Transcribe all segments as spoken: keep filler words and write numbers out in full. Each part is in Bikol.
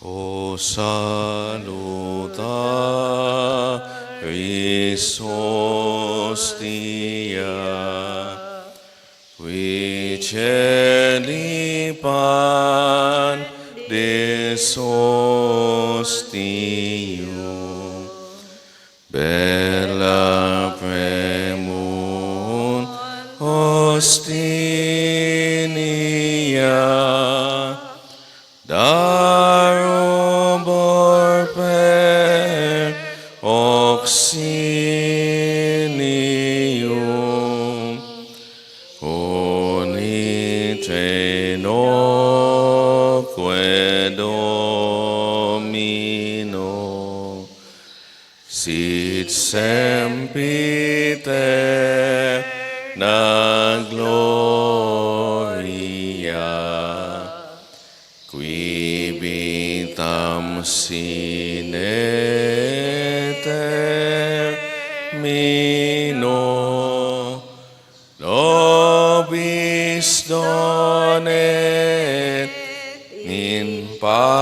O saluta, Christus tia, qui celi pandis ostium, bella premunt hostinia, darubor per oxinium, unice noque Domino, sit semper aeterna gloria, qui vitam sine termino nobis donet in patria.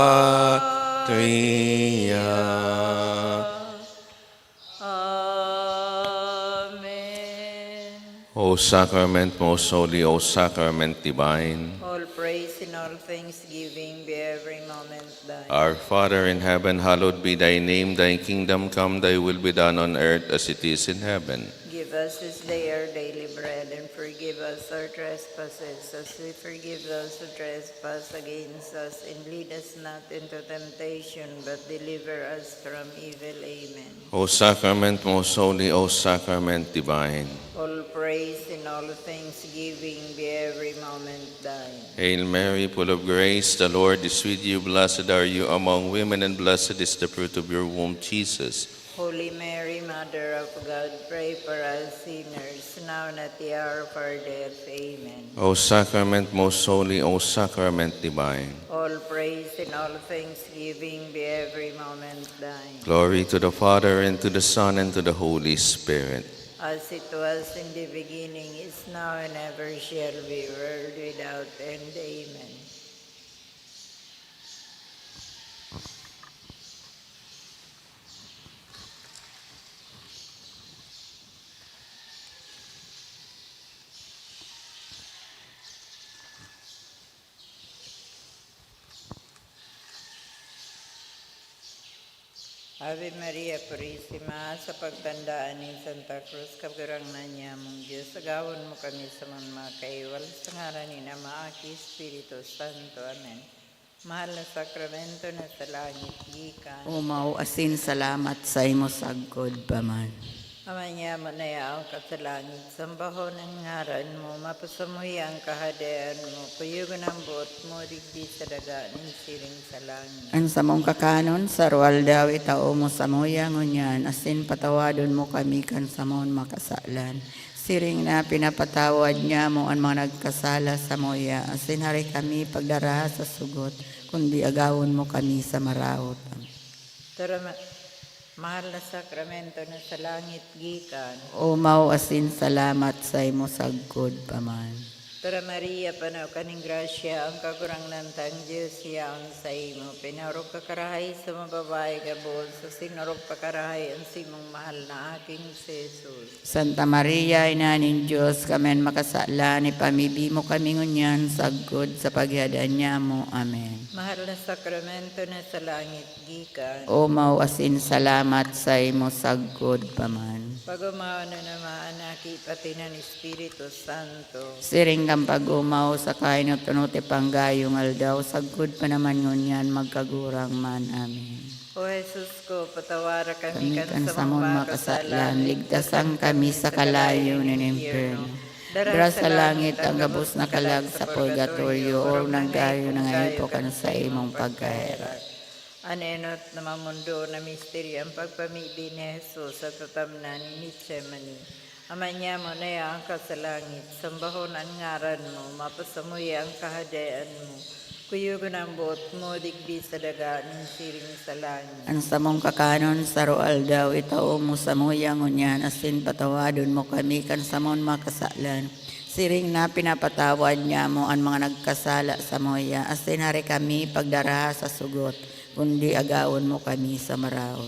Amen. O sacrament most holy, O sacrament divine. All praise and all thanksgiving be every moment thine. Our Father in heaven, hallowed be thy name. Thy kingdom come, thy will be done on earth as it is in heaven. Give us this day our daily bread, and forgive us our trespasses, as we forgive those who trespass against us. And lead us not into temptation, but deliver us from evil. Amen. O sacrament most holy, O sacrament divine. All praise and all thanksgiving be every moment thine. Hail Mary, full of grace, the Lord is with you. Blessed are you among women, and blessed is the fruit of your womb, Jesus. Holy Mary, Mother of God, pray for us sinners, now and at the hour of our death. Amen. O sacrament most holy, O sacrament divine. All praise and all thanksgiving be every moment thine. Glory to the Father, and to the Son, and to the Holy Spirit. As it was in the beginning, is now, and ever shall be, world without end. Amen. Ave Maria Purisima, sa pagtandaan ni Santa Cruz, Kagurangnan niyamong Diyos, agawon mo kami sa mga kaiwal, sa ngaran ni Ama, Aki, Espiritu Santo. Amen. Mahal na sakramento na sa langit gikan. Omaw asin salamat saimo sagkod pa man. Ama niyamo na yaon ka sa langit, sambahon an ngaran mo, mapasamuya an kahadean mo, kuyogon an boot mo digdi sa daga nin siring sa langit. An samong kakanon sa aroaldaw itao mo samuya ngunyan, asin patawadon mo kami kan samon makasalan. Siring na pinapatawad nyamo an mga nagkasala samuya, asin hare kami pagdaraha sa sugot, kundi agawon mo kami sa maraot. Tara, ma-, mahal na sakramento na sa langit gikan. Omaw asin salamat saimo sagkod pa man. Tara, Maria, pano ka nin grasya, ang Kagurangnan tang Dios yaon saimo. Pinaorog ka karahay sa mga babayi gabos, asin orog pa karahay an simong mahal na aki, si Jesus. Santa Maria, Ina nin Dios, kami an makasalan, ipamibi mo kami ngunyan sagkod sa paghihadan nyamo. Amen. Mahal na sakramento na sa langit gikan. Omaw asin salamat saimo sagkod pa man. Pag-omawon an Ama, an Aki, pati an Espiritu Santo. Siring kan pag-omaw sa kainot-unot ipang gayong aldaw, sagkod pa naman ngunyan magkagurang man. Amen. O Jesus ko, patawara kami kan samong makasalan, ligtasan kami sa kalayo nin impyerno. Dara sa langit ang gabos na kalag sa purgatorio, orog na gayo nangaipo kan saimong pagkaherak. An enot na mamundoon na misteryo, ang pagpamibi ni Jesus sa tatamnan nin Getsemani. Ama nyamo na yaon ka sa langit, sambahon an ngaran mo, mapasamuya an kahadean mo, kuyogon an boot mo digdi sa daga nin siring sa langit. An samong kakanon sa aroaldaw itao mo samuya ngunyan, asin patawadon mo kami kan samon makasalan, siring na pinapatawad nyamo an mga nagkasala samuya, asin hare kami pagdaraha sa sugot, kundi agawon mo kami sa maraot.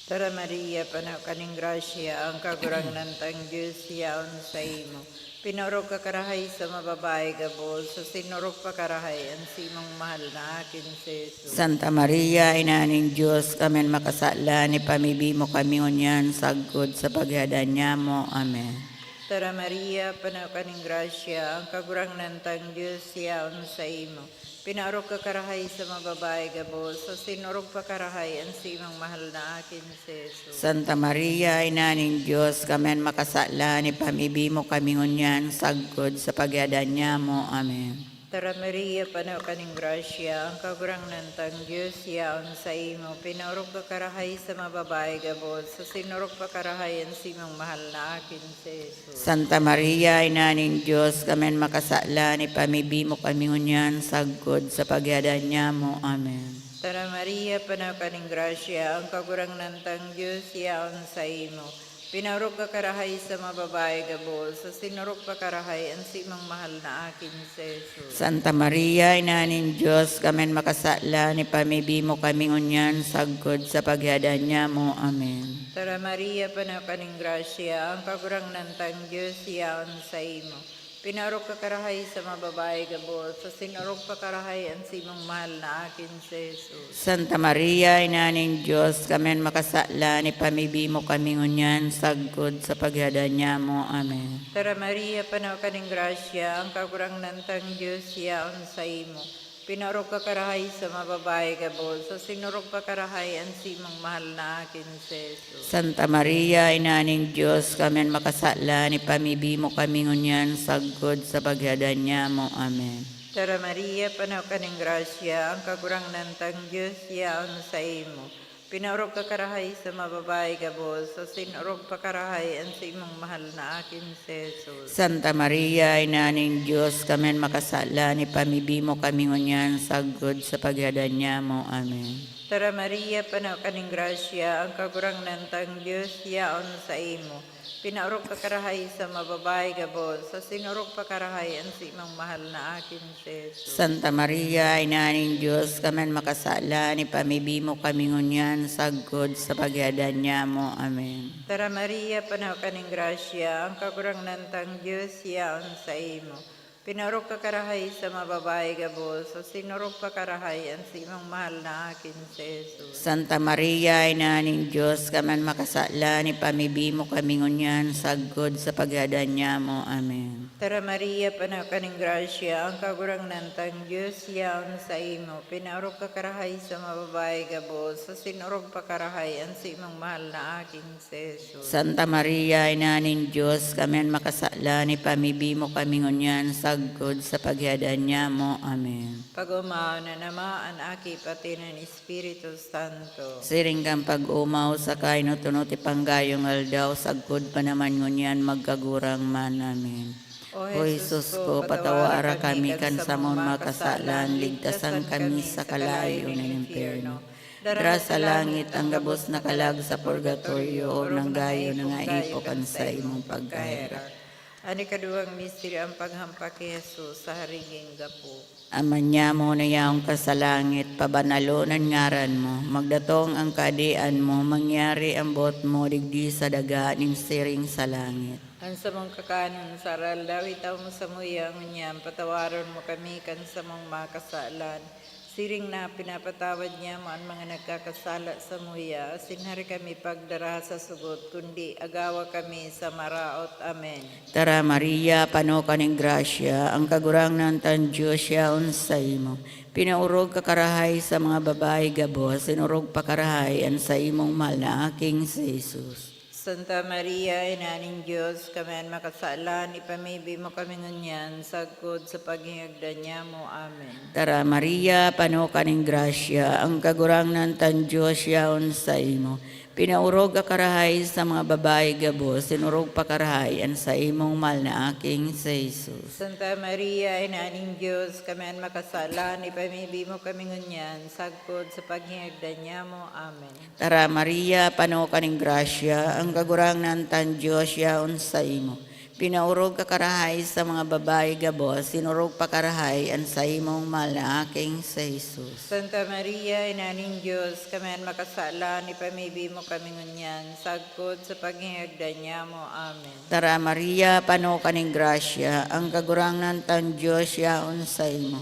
Tara, Maria, pano ka nin grasya, ang Kagurangnan tang Dios yaon saimo. Pinaorog ka karahay sa mga babayi gabos, asin orog pa karahay an simong mahal na aki, si Jesus. Santa Maria, Ina nin Dios, kami an makasalan, ipamibi mo kami ngunyan sagkod sa paghihadan nyamo. Amen. Tara, Maria, pano ka nin grasya, ang Kagurangnan tang Dios yaon saimo. Pinaorog ka karahay sa mga babayi gabos, asin orog pa karahay an simong mahal na aki, si Jesus. Santa Maria, Ina nin Dios, kami an makasalan, ipamibi mo kami ngunyan sagkod sa paghihadan nyamo. Amen. Tara, Maria, pano ka nin grasya, ang Kagurangnan tang Dios yaon saimo. Pinaorog ka karahay sa mga babayi gabos, asin orog pa karahay an simong mahal na aki, si Jesus. Santa Maria, Ina nin Dios, kami an makasalan, ipamibi mo kami ngunyan sagkod sa paghihadan nyamo. Amen. Tara, Maria, pano ka nin grasya, ang Kagurangnan tang Dios yaon saimo. Pinaorog ka karahay sa mga babayi gabos, asin orog pa karahay an simong mahal na aki, si Jesus. Santa Maria, Ina nin Dios, kami an makasalan, ipamibi mo kami ngunyan sagkod sa paghihadan nyamo. Amen. Tara, Maria, pano ka nin grasya, ang Kagurangnan tang Dios yaon saimo. Pinaorog ka karahay sa mga babayi gabos, asin orog pa karahay an simong mahal na aki, si Jesus. Santa Maria, Ina nin Dios, kami an makasalan, ipamibi mo kami ngunyan sagkod sa paghihadan nyamo. Amen. Tara, Maria, pano ka nin grasya, ang Kagurangnan tang Dios yaon saimo. Pinaorog ka karahay sa mga babayi gabos, asin orog pa karahay an simong mahal na aki, si Jesus. Santa Maria, Ina nin Dios, kami an makasalan, ipamibi mo kami ngunyan sagkod sa paghihadan nyamo. Amen. Tara, Maria, pano ka nin grasya, ang Kagurangnan tang Dios yaon saimo. Pinaorog ka karahay sa mga babayi gabos, asin orog pa karahay an simong mahal na aki, si Jesus. Santa Maria, Ina nin Dios, kami an makasalan, ipamibi mo kami ngunyan sagkod sa paghihadan nyamo. Amen. Tara, Maria, pano ka nin grasya, ang Kagurangnan tang Dios yaon saimo. Pinaorog ka karahay sa mga babayi gabos, asin orog pa karahay an simong mahal na aki, si Jesus. Santa Maria, Ina nin Dios, kami an makasalan, ipamibi mo kami ngunyan sagkod sa paghihadan nyamo. Amen. Tara, Maria, pano ka nin grasya, ang Kagurangnan tang Dios yaon saimo. Pinaorog ka karahay sa mga babayi gabos, asin orog pa karahay an simong mahal na aki, si Jesus. Santa Maria, Ina nin Dios, kami an makasalan, ipamibi mo kami ngunyan sagkod sa paghihadan nyamo. Amen. Tara, Maria, pano ka nin grasya, ang Kagurangnan tang Dios yaon saimo. Pinaorog ka karahay sa mga babayi gabos, asin orog pa karahay an simong mahal na aki, si Jesus. Santa Maria, Ina nin Dios, kami an makasalan, ipamibi mo kami ngunyan sagkod sa paghihadan nyamo. Amen. Pag-omaw na Ama, an Aki, pati nin Espiritu Santo. Siring kan pag-omaw sa kainot-unot ipanggayong aldaw, sagkod pa naman ngunyan, magkagurang man. Amen. O Jesus ko, patawara kami kan samong mga kasalan, ligtasan kami sa kalayo nin impyerno. Dara sa langit ang gabos na kalag sa purgatorio, orog na nga ipo kan saimong pagkaherak. An ikaduwang misteryo, an paghampak ki Jesus sa hariging gapo. Ama nyamo na yaon ka sa langit, pabanalon an ngaran mo, magdatong an kahadean mo, mangyari an boot mo digdi sa daga nin siring sa langit. An samong kakanon sa aroaldaw, itao mo samuya ngunyan, patawaron mo kami kan samong mga kasalan, siring na pinapatawad nyamo an mga nagkakasala samuya, asin hari kami pagdara sa sugot, kundi agawa kami sa maraot. Amen. Tara, Maria, pano ka nin grasya, ang Kagurangnan tang Dios yaon saimo. Pinaorog ka karahay sa mga babayi gabos, asin orog pa karahay an saimong mahal na aking si Jesus. Santa Maria, Ina nin Dios, kami an makasalan, ipamibi mo kami ngunyan, sagkod sa paghingagdan nyamo. Amen. Tara, Maria, pano ka nin grasya, ang Kagurangnan tang Dios yaon saimo. Pinaorog ka karahay sa mga babayi gabos, asin orog pa karahay an saimong mahal na aking si Jesus. Santa Maria, Ina nin Dios, kami an makasalan, ipamibi mo kami ngunyan, sagkod sa paghingagdan nyamo. Amen. Tara, Maria, pano ka nin grasya, ang Kagurangnan tang Dios yaon saimo. Pinaorog ka karahay sa mga babayi gabos, sinorog pa karahay an saimong mahal na aking si Jesus. Santa Maria, Ina nin Diyos, kami an makasalan, ipamibi mo kami ngunyan, sagkod sa paghingagdan nyamo. Amen. Tara, Maria, pano ka ning grasya, ang Kagurangnan tang Diyos yaon saimo.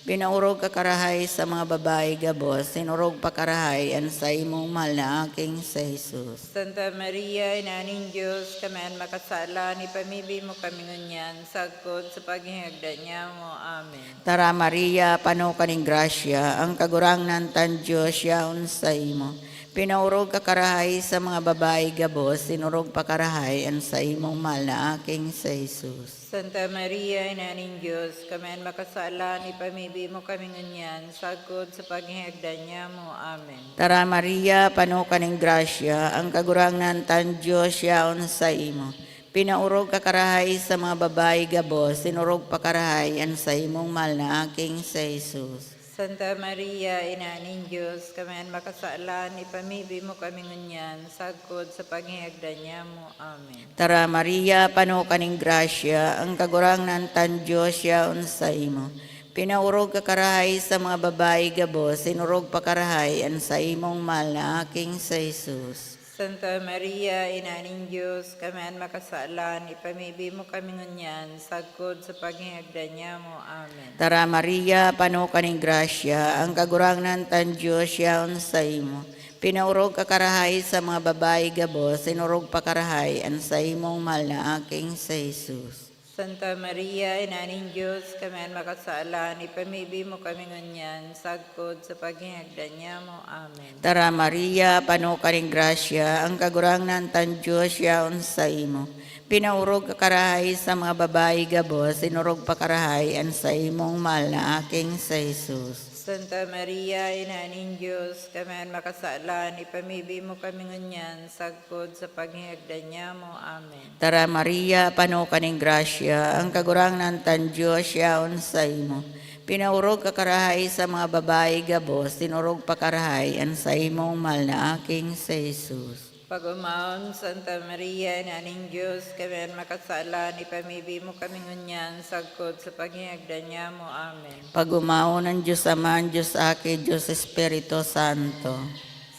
Pinaorog ka karahay sa mga babayi gabos, sinorog pa karahay an saimong mahal na aking si Jesus. Santa Maria, Ina nin Diyos, kami an makasalan, ipamibi mo kami ngunyan, sagkod sa paghingagdan nyamo. Amen. Tara, Maria, pano ka ning grasya, ang Kagurangnan tang Diyos yaon saimo. Pinaorog ka karahay sa mga babayi gabos, sinorog pa karahay an saimong mahal na aking si Jesus. Santa Maria, Ina nin Diyos, kami an makasalan, ipamibi mo kami ngunyan, sagkod sa paghingagdan nyamo. Amen. Tara, Maria, pano ka ning grasya, ang Kagurangnan tang Diyos yaon saimo. Pinaorog ka karahay sa mga babayi gabos, sinorog pa karahay an saimong mahal na aking si Jesus. Santa Maria, Ina nin Diyos, kami an makasalan, ipamibi mo kami ngunyan, sagkod sa paghingagdan nyamo. Amen. Tara, Maria, pano ka ning grasya, ang Kagurangnan tang Diyos yaon saimo. Pinaorog ka karahay sa mga babayi gabos, sinorog pa karahay an saimong mahal na aking si Jesus. Santa Maria, Ina nin Diyos, kami an makasalan, ipamibi mo kami ngunyan, sagkod sa paghingagdan nyamo. Amen. Tara, Maria, pano ka ning grasya, ang Kagurangnan tang Diyos yaon saimo. Pinaorog ka karahay sa mga babayi gabos, sinorog pa karahay an saimong mahal na aking si Jesus. Santa Maria, Ina nin Diyos, kami an makasalan, ipamibi mo kami ngunyan, sagkod sa paghingagdan nyamo. Amen. Tara, Maria, pano ka ning grasya, ang Kagurangnan tang Diyos yaon saimo. Pinaorog ka karahay sa mga babayi gabos, sinorog pa karahay an saimong mahal na aking si Jesus. Santa Maria, Ina nin Diyos, kami an makasalan, ipamibi mo kami ngunyan, sagkod sa paghingagdan nyamo. Amen. Tara, Maria, pano ka ning grasya, ang Kagurangnan tang Diyos yaon saimo. Pinaorog ka karahay sa mga babayi gabos, sinorog pa karahay an saimong mahal na aking si Jesus. Pag-omawon, Santa Maria, Ina nin Diyos, kami an makasalan, ipamibi mo kami ngunyan, sagkod sa paghingagdan nyamo. Amen. Pag-omawon an Diyos Ama, an Diyos Aki, Diyos Espiritu Santo.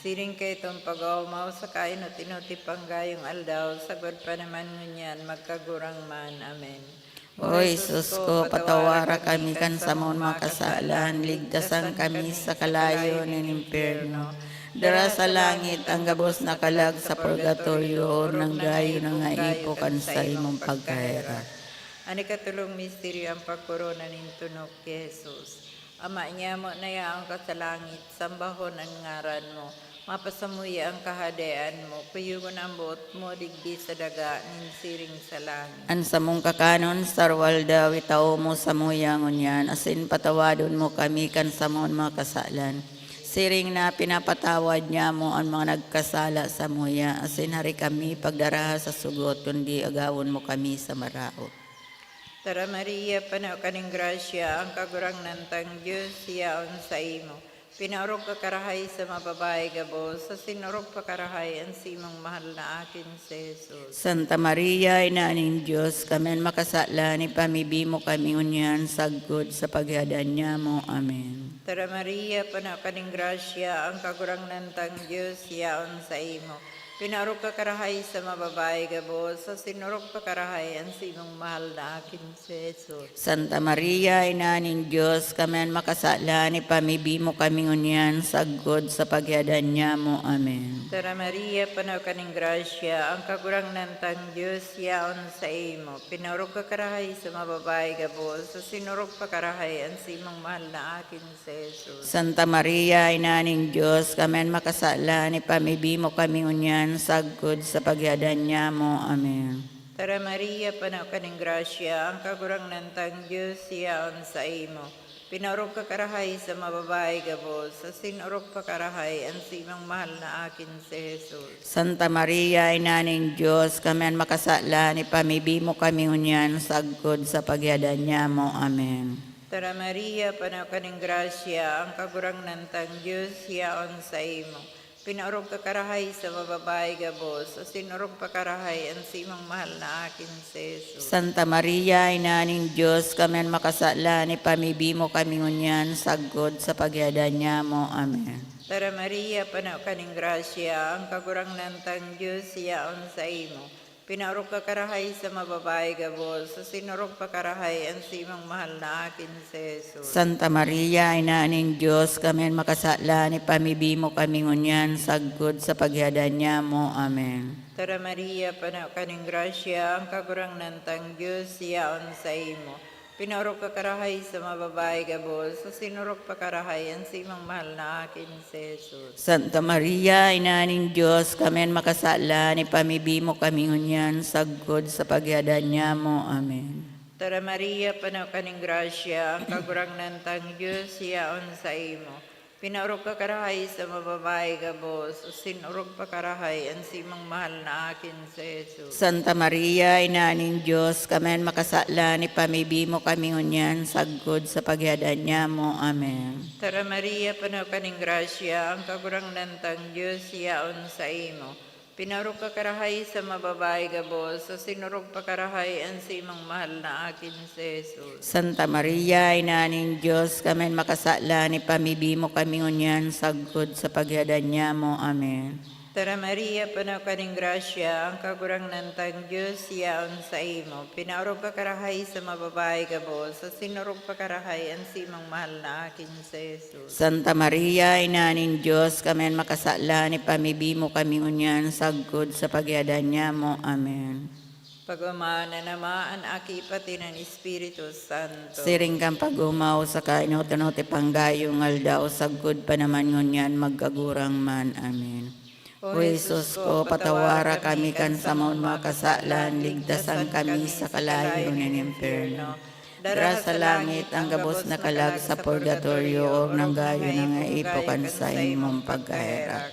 Siring kaitong pag-oomaw sa kainot-inoti panggayong aldaw, sagkod pa naman ngunyan, magkagurang man. Amen. O Jesus ko, patawara kami kan samon mga kasalan, ligtasan kami sa kalayo nin impyerno. Dara sa langit ang gabos na kalag sa purgatorio, orog na nga ipo kan saimong pagkaherak. An ikatolong misteryo, ang pagkorona nin tunok ki Jesus. Ama nyamo na yaon ka sa langit, sambahon an ngaran mo. Mapasamuya an kahadean mo, kuyogon an boot mo digdi sa daga nin siring sa langit. An samong kakanon sa aroaldaw itao mo samuya ngunyan, asin patawadon mo kami kan samon mga kasalan. Siring na pinapatawad nyamo an mga nagkasala samuya, asin hari kami pagdaraha sa sugot, kundi agawon mo kami sa maraot. Tara, Maria, pano ka nin grasya, ang Kagurangnan tang Dios yaon saimo. Pinaorog ka karahay sa mga babayi gabos, asin orog pa karahay an simong mahal na akin si Jesus. Santa Maria, Ina nin Dios, kami an makasalan, ipamibi mo kami ngunyan sagkod sa paghihadan nyamo. Amen. Tara, Maria, pano ka nin grasya, ang Kagurangnan tang Dios yaon saimo. Pinaorog ka karahay sa mga babayi gabos, asin orog pa karahay an simong mahal na akin si Jesus. Santa Maria, Ina nin Dios, kami an makasalan, ipamibi mo kami ngunyan sagkod sa paghihadan nyamo. Amen. Tara, Maria, pano ka nin grasya, ang Kagurangnan tang Dios yaon saimo. Pinaorog ka karahay sa mga babayi gabos, asin orog pa karahay an simong mahal na akin si Jesus. Santa Maria, Ina nin Dios, kami an makasalan, ipamibi mo kami ngunyan sagkod sa paghihadan nyamo. Amen. Tara, Maria, pano ka nin grasya, ang Kagurangnan tang Dios yaon saimo. Pinaorog ka karahay sa mga babayi gabos, asin orog pa karahay an simong mahal na akin si Jesus. Santa Maria, Ina nin Dios, kami an makasalan, ipamibi mo kami ngunyan sagkod sa paghihadan nyamo. Amen. Tara, Maria, pano ka nin grasya, ang Kagurangnan tang Dios yaon saimo. Pinaorog ka karahay sa mga babayi gabos, asin orog pa karahay an simong mahal na akin si Jesus. Santa Maria, Ina nin Dios, kami an makasalan, ipamibi mo kami ngunyan sagkod sa paghihadan nyamo. Amen. Tara Maria, pano ka nin grasya, ang Kagurangnan tang Dios yaon saimo. Pinaorog ka karahay sa mga babayi gabos, asin orog pa karahay an simong mahal na akin si Jesus. Santa Maria, Ina nin Dios, kami an makasalan, ipamibi mo kami ngunyan sagkod sa paghihadan nyamo. Amen. Tara Maria, pano ka nin grasya, ang Kagurangnan tang Dios yaon saimo. Pinaorog ka karahay sa mga babayi gabos, asin orog pa karahay an simong mahal na akin si Jesus. Santa Maria, Ina nin Dios, kami an makasalan, ipamibi mo kami ngunyan sagkod sa paghihadan nyamo. Amen. Tara Maria, pano ka nin grasya, ang Kagurangnan tang Dios yaon saimo. Pinaorog ka karahay sa mga babayi gabos, asin orog pa karahay an simong mahal na akin si Jesus. Santa Maria, Ina nin Dios, kami an makasalan, ipamibi mo kami ngunyan sagkod sa paghihadan nyamo. Amen. Tara Maria, pano ka nin grasya, ang Kagurangnan tang Dios yaon saimo. Pinaorog ka karahay sa mga babayi gabos, asin orog pa karahay an simong mahal na akin si Jesus. Santa Maria, Ina nin Dios, kami an makasalan, ipamibi mo kami ngunyan sagkod sa paghihadan nyamo. Amen. Tara Maria, pano ka nin grasya, ang Kagurangnan tang Dios yaon saimo. Pinaorog ka karahay sa mga babayi gabos, asin orog pa karahay an simong mahal na akin si Jesus. Santa Maria, Ina nin Dios, kami an makasalan, ipamibi mo kami ngunyan sagkod sa paghihadan nyamo. Amen. Pag-omaw na naman an Aki, pati an Espiritu Santo. Siring kan pag-omaw, saka inot-inot ipanggayo ng aldaw, sagkod pa naman ngunyan, magkagurang man. Amen. O Jesus ko, patawara kami kan samon mga kasalan, ligtasan kami sa kalayo nin impyerno. Dara sa langit ang gabos na kalag sa purgatorio, orog nanggayo na nga ipo kan saimong pagkaherak.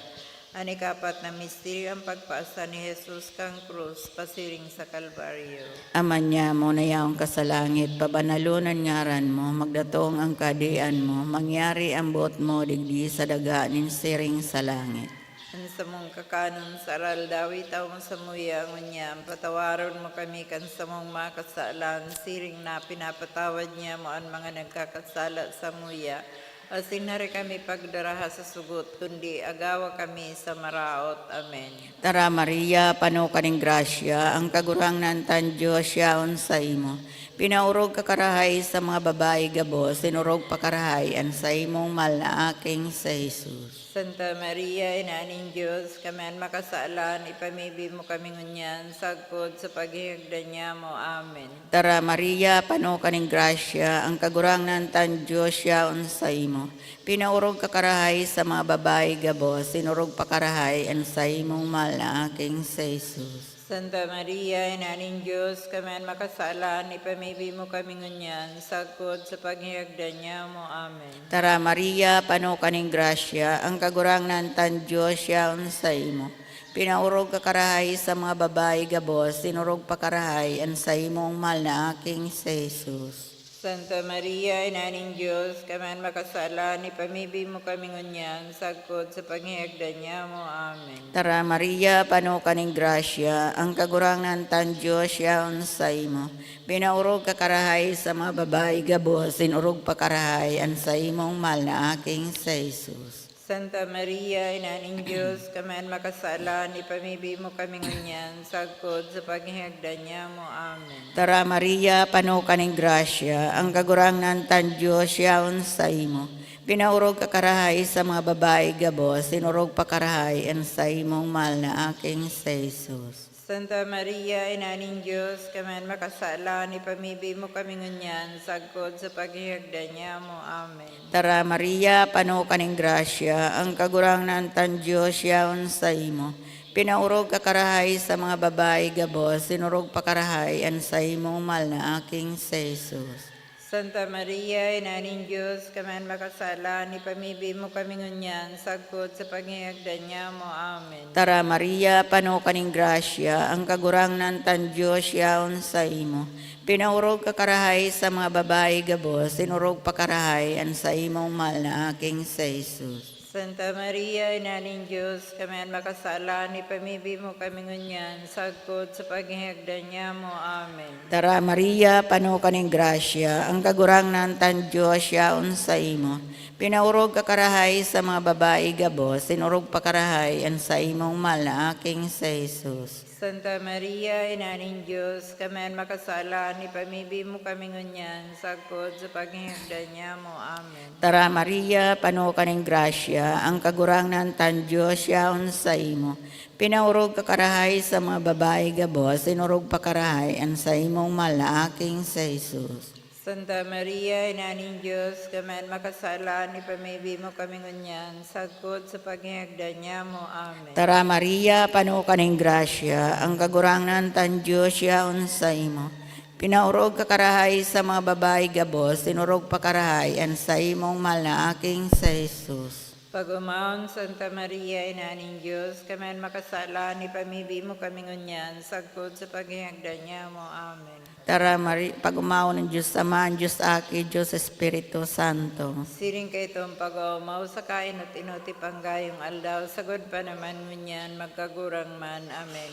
An ikapat na misteryo, ang pagpaasa ni Jesus kan krus pasiring sa Kalbaryo. Ama nyamo na yaon ka sa langit, pabanalon an ngaran mo, magdatong ang kahadean mo, mangyari ang boot mo digdi sa daga nin siring sa langit. An samong kakanon sa aroaldaw, itao mo samuya ngunyan, patawaron mo kami kan samong mga kasalan, siring na pinapatawad nyamo an mga nagkakasala samuya. Asin hari kami pagdaraha sa sugot, kundi agawa kami sa maraot. Amen. Tara Maria, pano ka nin grasya, ang Kagurangnan tan Dios yaon saimo. Pinaorog ka karahay sa mga babayi gabos, asin orog pa karahay an saimong mahal na aking si Jesus. Santa Maria, Ina nin Dios, kami an makasalan, ipamibi mo kami ngunyan, sagkod sa paghihagdan nyamo. Amen. Tara Maria, pano ka nin grasya, ang Kagurangnan tan Dios yaon saimo. Pinaorog ka karahay sa mga babayi gabos, asin orog pa karahay an saimong mahal na aking si Jesus. Santa Maria, Ina nin Dios, kami an makasalan, ipamibi mo kami ngunyan, sagkod sa paghihagdan nyamo. Amen. Tara Maria, pano ka nin grasya, ang Kagurangnan tan Dios yaon saimo. Pinaorog ka karahay sa mga babayi gabos, asin orog pa karahay an saimong mahal na aking si Jesus. Santa Maria, Ina nin Dios, kami an makasalan, ipamibi mo kami ngunyan, sagkod sa paghihagdan nyamo. Amen. Tara Maria, pano ka nin grasya, ang Kagurangnan tan Dios yaon saimo. Pinaorog ka karahay sa mga babayi gabos, asin orog pa karahay an saimong mahal na aking si Jesus. Santa Maria, Ina nin Dios, kami an makasalan, ipamibi mo kami ngunyan, sagkod sa paghihagdan nyamo. Amen. Tara Maria, pano ka nin grasya, ang Kagurangnan tan Dios yaon saimo. Pinaorog ka karahay sa mga babayi gabos, asin orog pa karahay an saimong mahal na aking si Jesus. Santa Maria, Ina nin Dios, kami an makasalan, ipamibi mo kami ngunyan, sagkod sa paghihagdan nyamo. Amen. Tara Maria, pano ka nin grasya, ang Kagurangnan tan Dios yaon saimo. Pinaorog ka karahay sa mga babayi gabos, asin orog pa karahay an saimong mahal na aking si Jesus. Santa Maria, Ina nin Dios, kami an makasalan, ipamibi mo kami ngunyan, sagkod sa paghihagdan nyamo. Amen. Tara Maria, pano ka nin grasya, ang Kagurangnan tan Dios yaon saimo. Pinaorog ka karahay sa mga babayi gabos, asin orog pa karahay an saimong mahal na aking si Jesus. Santa Maria, Ina nin Dios, kami an makasalan, ipamibi mo kami ngunyan, sagkod sa paghihingagdan nyamo. Amen. Tara, Maria, pano ka nin grasya, ang Kagurangnan tang Dios yaon saimo. Pinaorog ka karahay sa mga babayi gabos, asin orog pa karahay an saimong mahal na aking si Jesus. Santa Maria, Ina nin Dios, kami an makasalan, ipamibi mo kami ngunyan, sagkod sa paghihingagdan nyamo. Amen. Tara, Maria, pano ka nin grasya, ang Kagurangnan tang Dios yaon saimo. Pinaorog ka karahay sa mga babayi gabos, asin orog pa karahay an saimong mahal na aking si Jesus. Santa Maria, Ina nin Dios, kami an makasalan, ipamibi mo kami ngunyan, sagkod sa paghihingagdan nyamo. Amen. Tara, Maria, pano ka nin grasya, ang Kagurangnan tang Dios yaon saimo. Pinaorog ka karahay sa mga babayi gabos, asin orog pa karahay an saimong mahal na aking si Jesus. Pag-omawon, Santa Maria, Ina nin Dios, kami an makasalan, ipamibi mo kami ngunyan, sagkod sa paghihingagdan nyamo. Amen. Tara, Mari-, pag-omawon an Dios Ama, an Dios Aki, Dios Espiritu Santo. Siring kaitong pag-oomaw, saka inot-inot, ipanggayong aldaw, sagkod pa naman ngunyan, magkagurang man. Amen.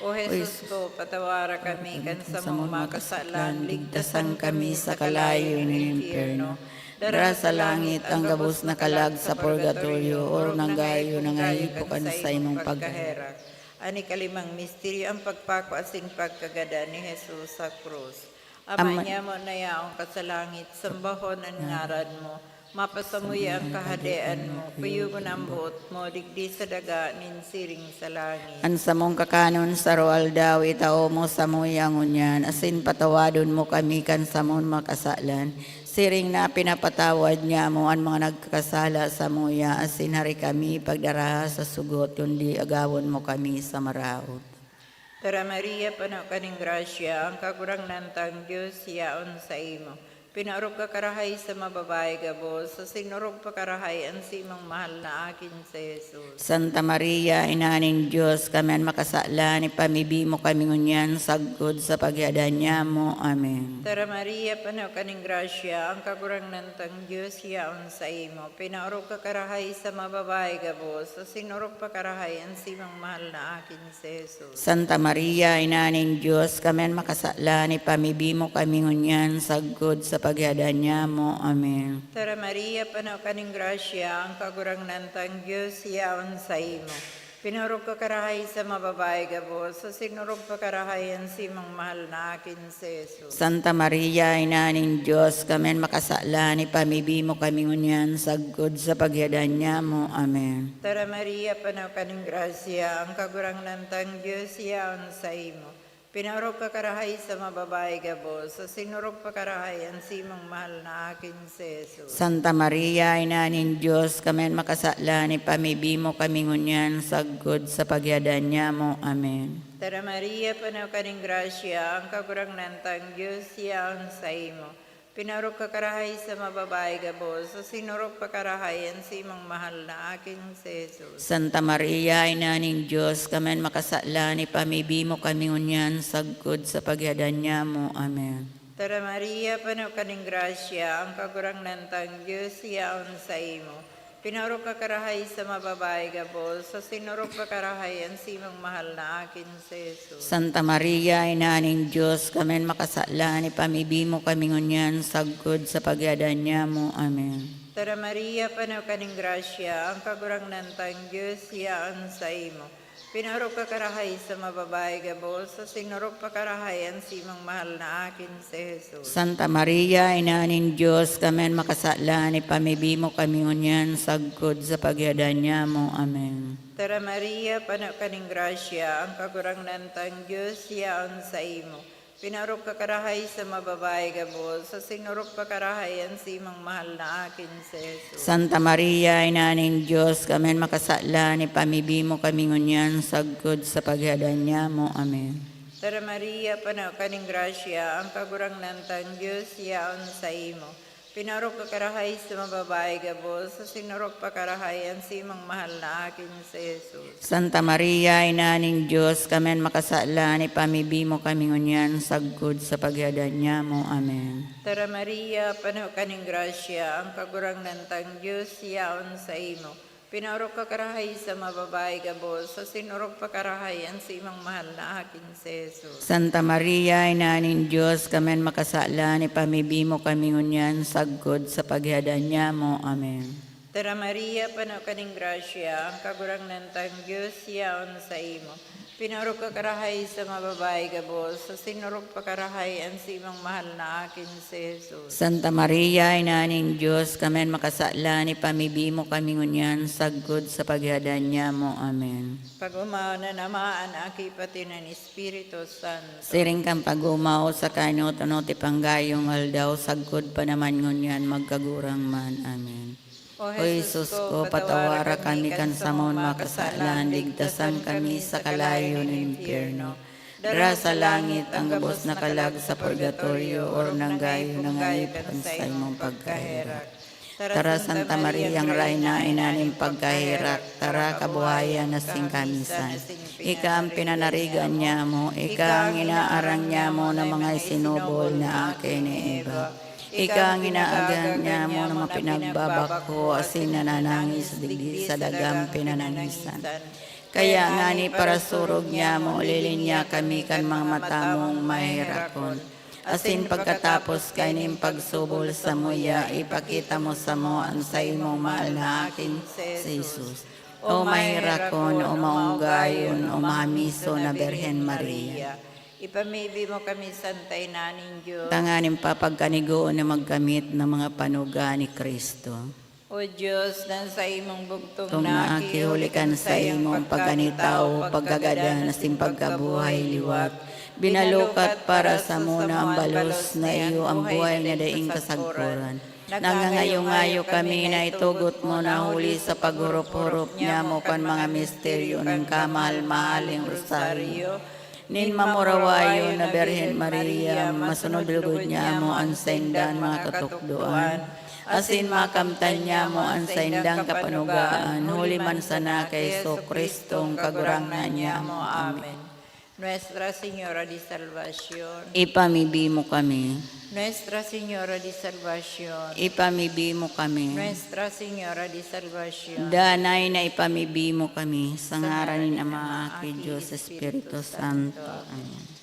O Jesus ko, patawara kami kan samong mga kasalan, ligtasan kami sa kalayo nin impyerno. Dara sa langit ang gabos na kalag sa purgatorio, orog na gayo nangaipo kan saimong pagkaherak. An ikalimang misteryo, ang pagpako asin pagkagadan ni Jesus sa krus. Ama Ama- nyamo na yaon ka sa langit, sambahon an ngaran mo. Mapasamuya an kahadean mo, kuyogon an boot mo, digdi sa daga nin siring sa langit. An samong kakanon sa aroaldaw, itao mo samuya ngunyan, asin patawadon mo kami kan samong mga kasalan, siring na pinapatawad nyamo an mga nagkakasala samuya, asin hari kami pagdaraha sa sugot, kundi agawon mo kami sa maraot. Tara, Maria, pano ka nin grasya, ang Kagurangnan tang Dios yaon saimo. Pinaorog ka karahay sa mga babayi gabos, asin orog pa karahay an simong mahal na akin si Jesus. Santa Maria, Ina nin Dios, kami an makasalan, ipamibi mo kami ngunyan sagkod sa paghiadan nyamo. Amen. Tara, Maria, pano ka nin grasya, ang Kagurangnan tang Dios yaon saimo. Pinaorog ka karahay sa mga babayi gabos, asin orog pa karahay an simong mahal na akin si Jesus. Santa Maria, Ina nin Dios, kami an makasalan, ipamibi mo kami ngunyan sagkod sa paghiadan nyamo. Amen. Tara, Maria, pano ka nin grasya, ang Kagurangnan tang Dios yaon saimo. Pinaorog ka karahay sa mga babayi gabos, asin orog pa karahay an simong mahal na akin si Jesus. Santa Maria, Ina nin Dios, kami an makasalan, ipamibi mo kami ngunyan sagkod sa paghiadan nyamo. Amen. Tara, Maria, pano ka nin grasya, ang Kagurangnan tang Dios yaon saimo. Pinaorog ka karahay sa mga babayi gabos, asin orog pa karahay an simong mahal na akin si Jesus. Santa Maria, Ina nin Dios, kami an makasalan, ipamibi mo kami ngunyan sagkod sa paghiadan nyamo. Amen. Tara, Maria, pano ka nin grasya, ang Kagurangnan tang Dios yaon saimo. Pinaorog ka karahay sa mga babayi gabos, asin orog pa karahay an simong mahal na akin si Jesus. Santa Maria, Ina nin Dios, kami an makasalan, ipamibi mo kami ngunyan sagkod sa paghiadan nyamo. Amen. Tara, Maria, pano ka nin grasya, ang Kagurangnan tang Dios yaon saimo. Pinaorog ka karahay sa mga babayi gabos, asin orog pa karahay an simong mahal na akin si Jesus. Santa Maria, Ina nin Dios, kami an makasalan, ipamibi mo kami ngunyan sagkod sa paghiadan nyamo. Amen. Tara, Maria, pano ka nin grasya, ang Kagurangnan tang Dios yaon saimo. Pinaorog ka karahay sa mga babayi gabos, asin orog pa karahay an simong mahal na akin si Jesus. Santa Maria, Ina nin Dios, kami an makasalan, ipamibi mo kami ngunyan sagkod sa paghiadan nyamo. Amen. Tara, Maria, pano ka nin grasya, ang Kagurangnan tang Dios yaon saimo. Pinaorog ka karahay sa mga babayi gabos, asin orog pa karahay an simong mahal na akin si Jesus. Santa Maria, Ina nin Dios, kami an makasalan, ipamibi mo kami ngunyan sagkod sa paghiadan nyamo. Amen. Tara, Maria, pano ka nin grasya, ang Kagurangnan tang Dios yaon saimo. Pinaorog ka karahay sa mga babayi gabos, asin orog pa karahay an simong mahal na akin si Jesus. Santa Maria, Ina nin Dios, kami an makasalan, ipamibi mo kami ngunyan sagkod sa paghiadan nyamo. Amen. Tara, Maria, pano ka nin grasya, ang Kagurangnan tang Dios yaon saimo. Pinaorog ka karahay sa mga babayi gabos, asin orog pa karahay an saimong mahal na aki si Jesus. Santa Maria, Ina nin Dios, kami an makasalan, ipamibi mo kami ngunyan sagkod sa paghihadan nyamo. Amen. Tara Maria, pano ka nin grasya, ang Kagurangnan tang Dios yaon saimo. Pinaorog ka karahay sa mga babayi gabos, asin orog pa karahay an saimong mahal na aki si Jesus. Santa Maria, Ina nin Dios, kami an makasalan, ipamibi mo kami ngunyan sagkod sa paghihadan nyamo. Amen. Pag-omaw na naman an Aki, pati na an Espiritu Santo. Siring kan pag-omaw sa kainot-onot, ipanggayong aldaw, sagkod pa naman ngunyan, magkagurang man. Amen. O Jesus ko, patawara kami kan samon mga kasalan, ligtasan kami sa kalayo nin impyerno. Dara sa langit ang gabos na kalag sa purgatorio, orog nang gayo nangaipo kan saimong pagkaherak. Tara, Santa Maria, ang Rayna, Ina nin pagkaherak, tara, kabuhayan asin kamisan. Ika ang pinanarigan nyamo, ika ang inaarang nyamo na mga isinubol na aki ni Eva. Ika ang inaagyan nyamo na mapinagbabakho asin nananangis digdi sa dagang pinanangisan. Kaya ngani parasurog nyamo, lilinya kami kan mga mata mong maherakon. Asin pagkatapos kaining pagsubol samuya, ipakita mo samo an saimong mahal na aki, si Jesus. O maherakon, o maunggayon, o mahamison na Birhen Maria. Ipamibi mo kami, Santa Ina nin Dios. Tanganing papagkanigoon na magkamit ng mga panuga ni Cristo. O Dios, na an saimong bugtong na aki huli kan saimong pagkanitawo, pagkagadan, asin pagkabuhay liwat, binalukat para samo na an balos na iyo an buhay na daing kasagkoran. Nagngangayo-ngayo kami na itugot mo na huli sa paghurup-hurup nyamo kan mga misteryo nin kamahal-mahaling rosaryo nin mamurawayon na Birhen Maria, masunod lugod nyamo an saindang mga katukdoan, asin makamtan nyamo an saindang kapanugaan, huli man sana ki Jesu-Cristong Kagurangnan nyamo. Amen. Nuestra Señora de Salvacion. Ipamibi mo kami. Nuestra Señora de Salvacion. Ipamibi mo kami. Nuestra Señora de Salvacion. Danay na ipamibi mo kami, sa ngaran nin Ama, Aki, Dios, Espiritu Santo. Amen.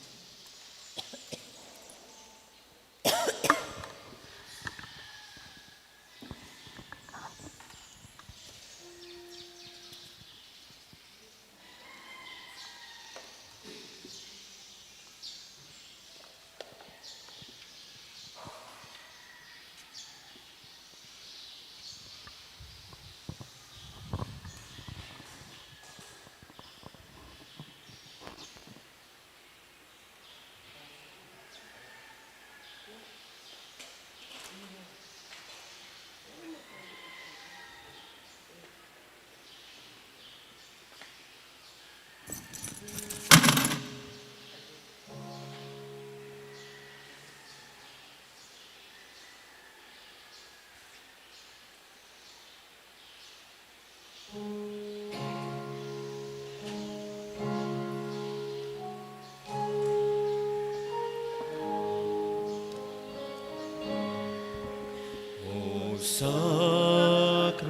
O sacrament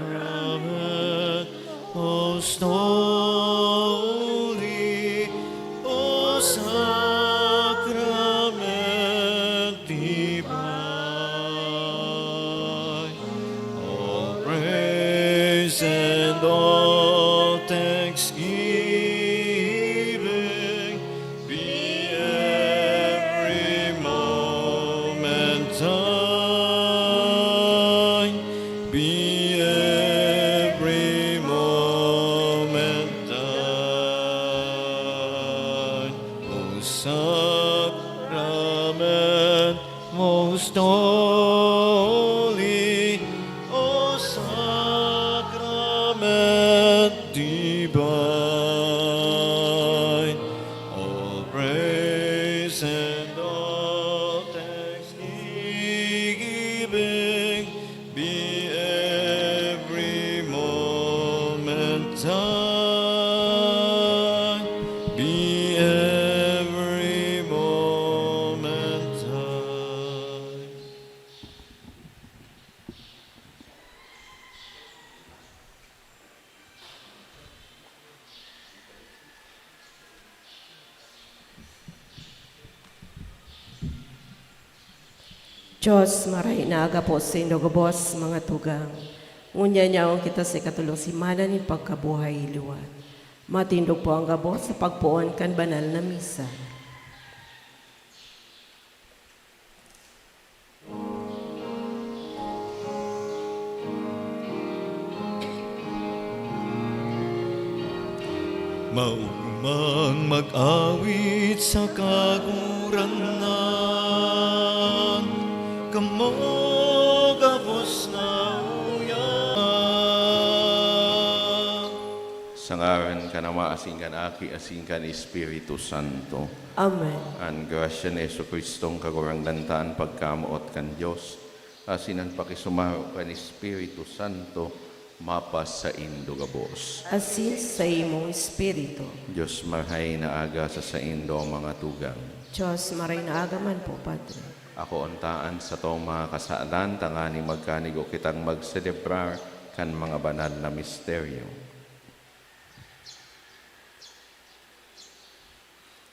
most holy, O sacrament divine, all praise and all thanksgiving be every moment thine, be every moment thine. O sacrament most holy, O sacrament divine, all praise and all thanksgiving be every moment thine, be every moment thine. Diyos, maray na aga po saindo gabos, mga tugang. Ngunyan yaon kita sa ikatulong semana nin pagkabuhay liwat. Matindog po ang gabos sa pagpoon kan banal na misa. Maogmang mag-awit sa Kagurangnan, kamo gabos na uya. Sa ngaran kan Ama, asin kan Aki, asin kan Espiritu Santo. Amen. An grasya ni Jesu-Cristong Kagurangnan ta, an pagkamoot kan Dios, asin an pakisumaro kan Espiritu Santo, mapasaindo gabos. Asin sa imong espiritu. Dios, maray na aga sa saindo, mga tugang. Dios, maray na aga man po, Padre. Ako unta an satong mga kasalan, tanganing magkanigo kitang magselebrar kan mga banal na misteryo.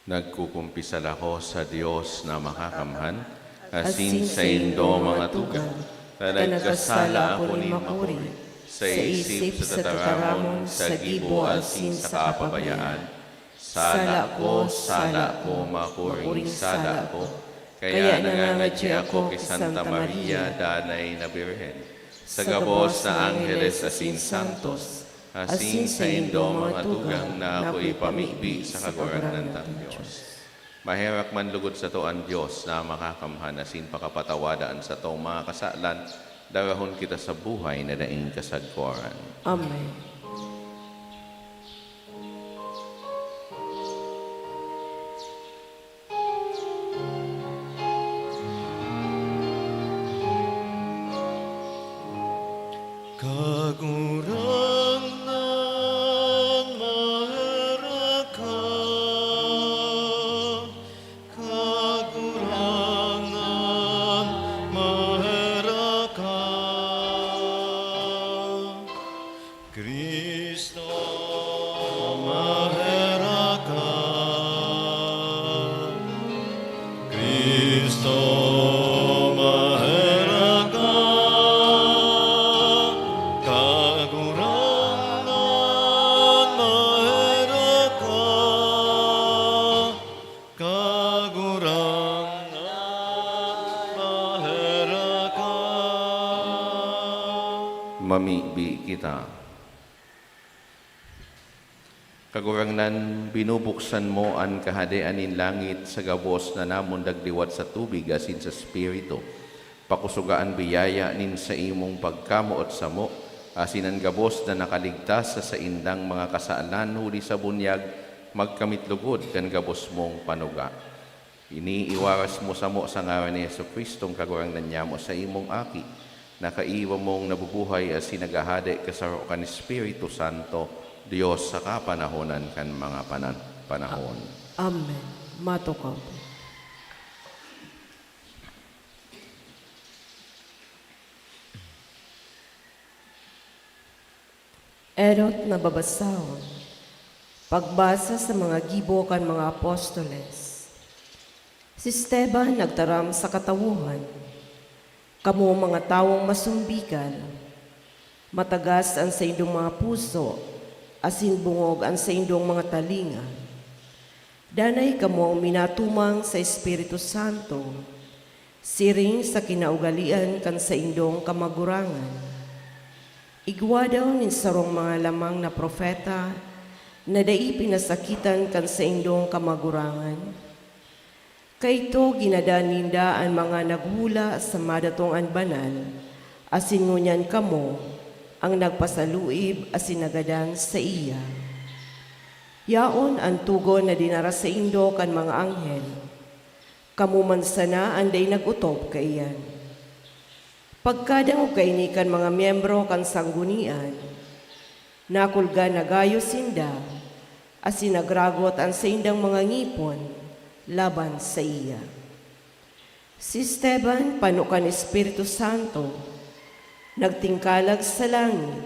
Nagkukumpisal ako sa Dios na makakamhan, asin saindo, mga tugang, na nagkasala ako nin makuri sa isip, sa tataramon, sa gibo, asin sa kapabayaan. Sala ko, sala ko, makuring sala ko. Kaya nangangadyi ako ki Santa Maria, Danay na Birhen, sa gabos na angheles asin santos, asin saindo, mga tugang, na ako ipamibi sa Kagurangnan tang Dios. Maherak man logod sato an Dios na makakamhan, asin pakapatawada an satong mga kasalan, darahon kita sa buhay na daing kasagkoran. Amen. Kagurangnan, maherak ka. Kagurangnan, maherak ka. Cristo, maherak ka. Cristo, maherak ka. Kagurangnan, maherak ka. Kagurangnan, maherak ka. Mamibi kita. Kagurangnan, binubuksan mo an kahadean nin langit sa gabos na namundag liwat sa tubig asin sa Espiritu. Pakusoga an biyaya nin saimong pagkamoot samo, asin an gabos na nakaligtas sa saindang mga kasalan huli sa bunyag, magkamit logod kan gabos mong panuga. Ini iwaras mo samo sa ngaran ni Jesu-Cristong Kagurangnan nyamo, saimong Aki, na kaiba mong nabubuhay asin naghahade kasaro kan Espiritu Santo, Dios sa kapanahonan kan mga panan-, panahon. Amen. Matukaw po. Enot na babasahon. Pagbasa sa mga gibo kan mga apostoles. Si Esteban nagtaram sa katawohan, "Kamo mga tawong masumbikal, matagas an saindong mga puso, asin bungog an saindong mga talinga. Danay kamong minatumang sa Espiritu Santo, siring sa kinaugalean kan saindong kamagurangan. Igwa daw nin sarong mga lamang na propeta na dai pinasakitan kan saindong kamagurangan? Kaidto ginadan ninda an mga naghuhula sa madatong an banal, asin ngunyan kamo an nagpasaluib asin nagadan saiya. Yaon an togon na dinara saindo kan mga anghel. Kamo man sana an dai nag-otob kaiyan." Pagkadangog kaini kan mga miyembro kan sanggunian, nakulga na gayo sinda, asin nagragot an saindang mga ngipon laban saiya. Si Esteban, pano kan Espiritu Santo, nagtingkalag sa langit.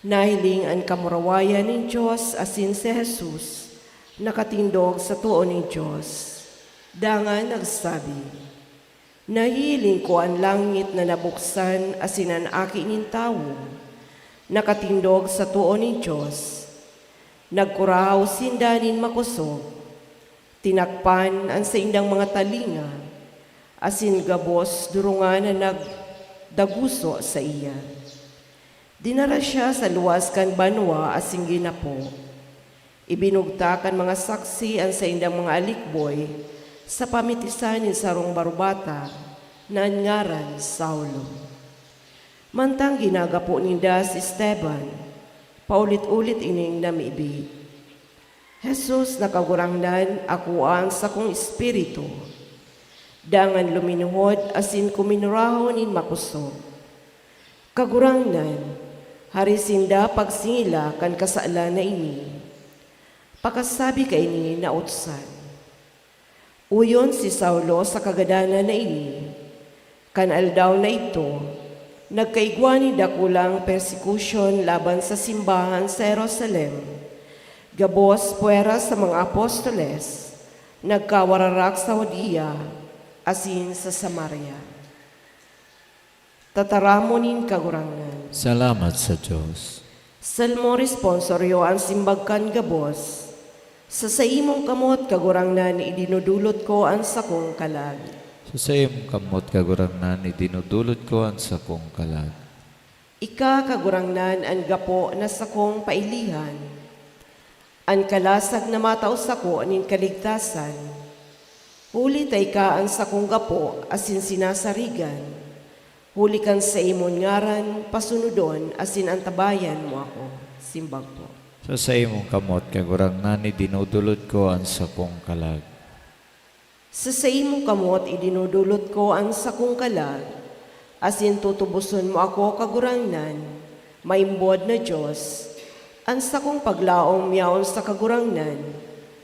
Nahiling an kamurawayan nin Dios asin si Jesus nakatindog sa too nin Dios. Dangan nagsabi, Nahiling ko an langit na nabuksan asin an Aki nin Tawo nakatindog sa too nin Dios. Nagkurahaw sinda nin makosog, tinakpan an saindang mga talinga, asin gabos durungan na nagdaguso saiya. Dinara siya sa luwas kan banwa asin ginapo. Ibinugtak kan mga saksi an saindang mga alikboy sa pamitisan nin sarong barubata na an ngaran Saulo. Mantang ginagapo ninda si Esteban, paulit-ulit ining namibi, "Jesus na Kagurangnan, akua an sakong espiritu." Dangan luminuhod asin kuminurahon nin makosog, "Kagurangnan, hari sinda pagsingila kan kasalan na ini. Pakasabi kaini nautsan." Uyon si Saulo sa kagadanan na ini. Kan aldaw na idto, nagkaigwa nin dakulang persekusyon laban sa simbahan sa Jerusalem, gabos pwera sa mga apostoles, nagkawararak sa Judea asin sa Samaria. Tataramon nin Kagurangnan. Salamat sa Dios. Salmo Responsorio, an simbag kan gabos. Sa saimong kamot, Kagurangnan, idinudulot ko an sakong kalag. Sa saimong kamot, Kagurangnan, idinudulot ko an sakong kalag. Ika, Kagurangnan, an gapo na sakong pailihan, an kalasag na matao sako nin kaligtasan. Huli ta ika an sakong gapo asin sinasarigan. Huli kan saimong ngaran, pasunodon asin antabayan mo ako. Simbag po. Sa saimong kamot, Kagurangnan, idinudulot ko an sakong kalag. Sa saimong kamot idinudulot ko an sakong kalag, asin tutuboson mo ako, Kagurangnan, maimbod na Dios. An sakong paglaom yaon sa Kagurangnan,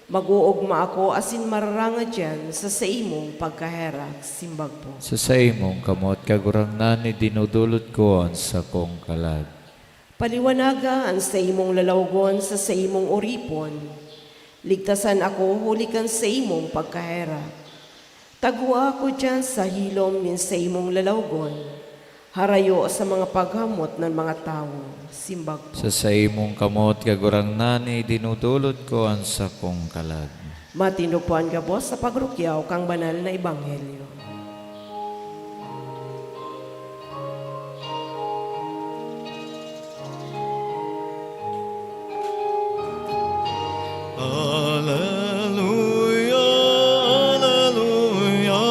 mag-oogma ako asin mararangad diyan sa saimong pagkaherak. Simbag po. Sa saimong kamot, Kagurangnan, idinudulot ko an sakong kalag. Paliwanaga an saimong lalawgon sa saimong oripon. Ligtasan ako huli kan saimong pagkaherak. Tagua ako diyan sa hilom nin saimong lalawgon, harayo sa mga paghamot nin mga tawo. Simbag po. Sa saimong kamot, Kagurangnan, idinudulot ko an sakong kalag. Matindog po an gabos sa pagrukyaw kan banal na ebanghelyo. Aleluya, aleluya,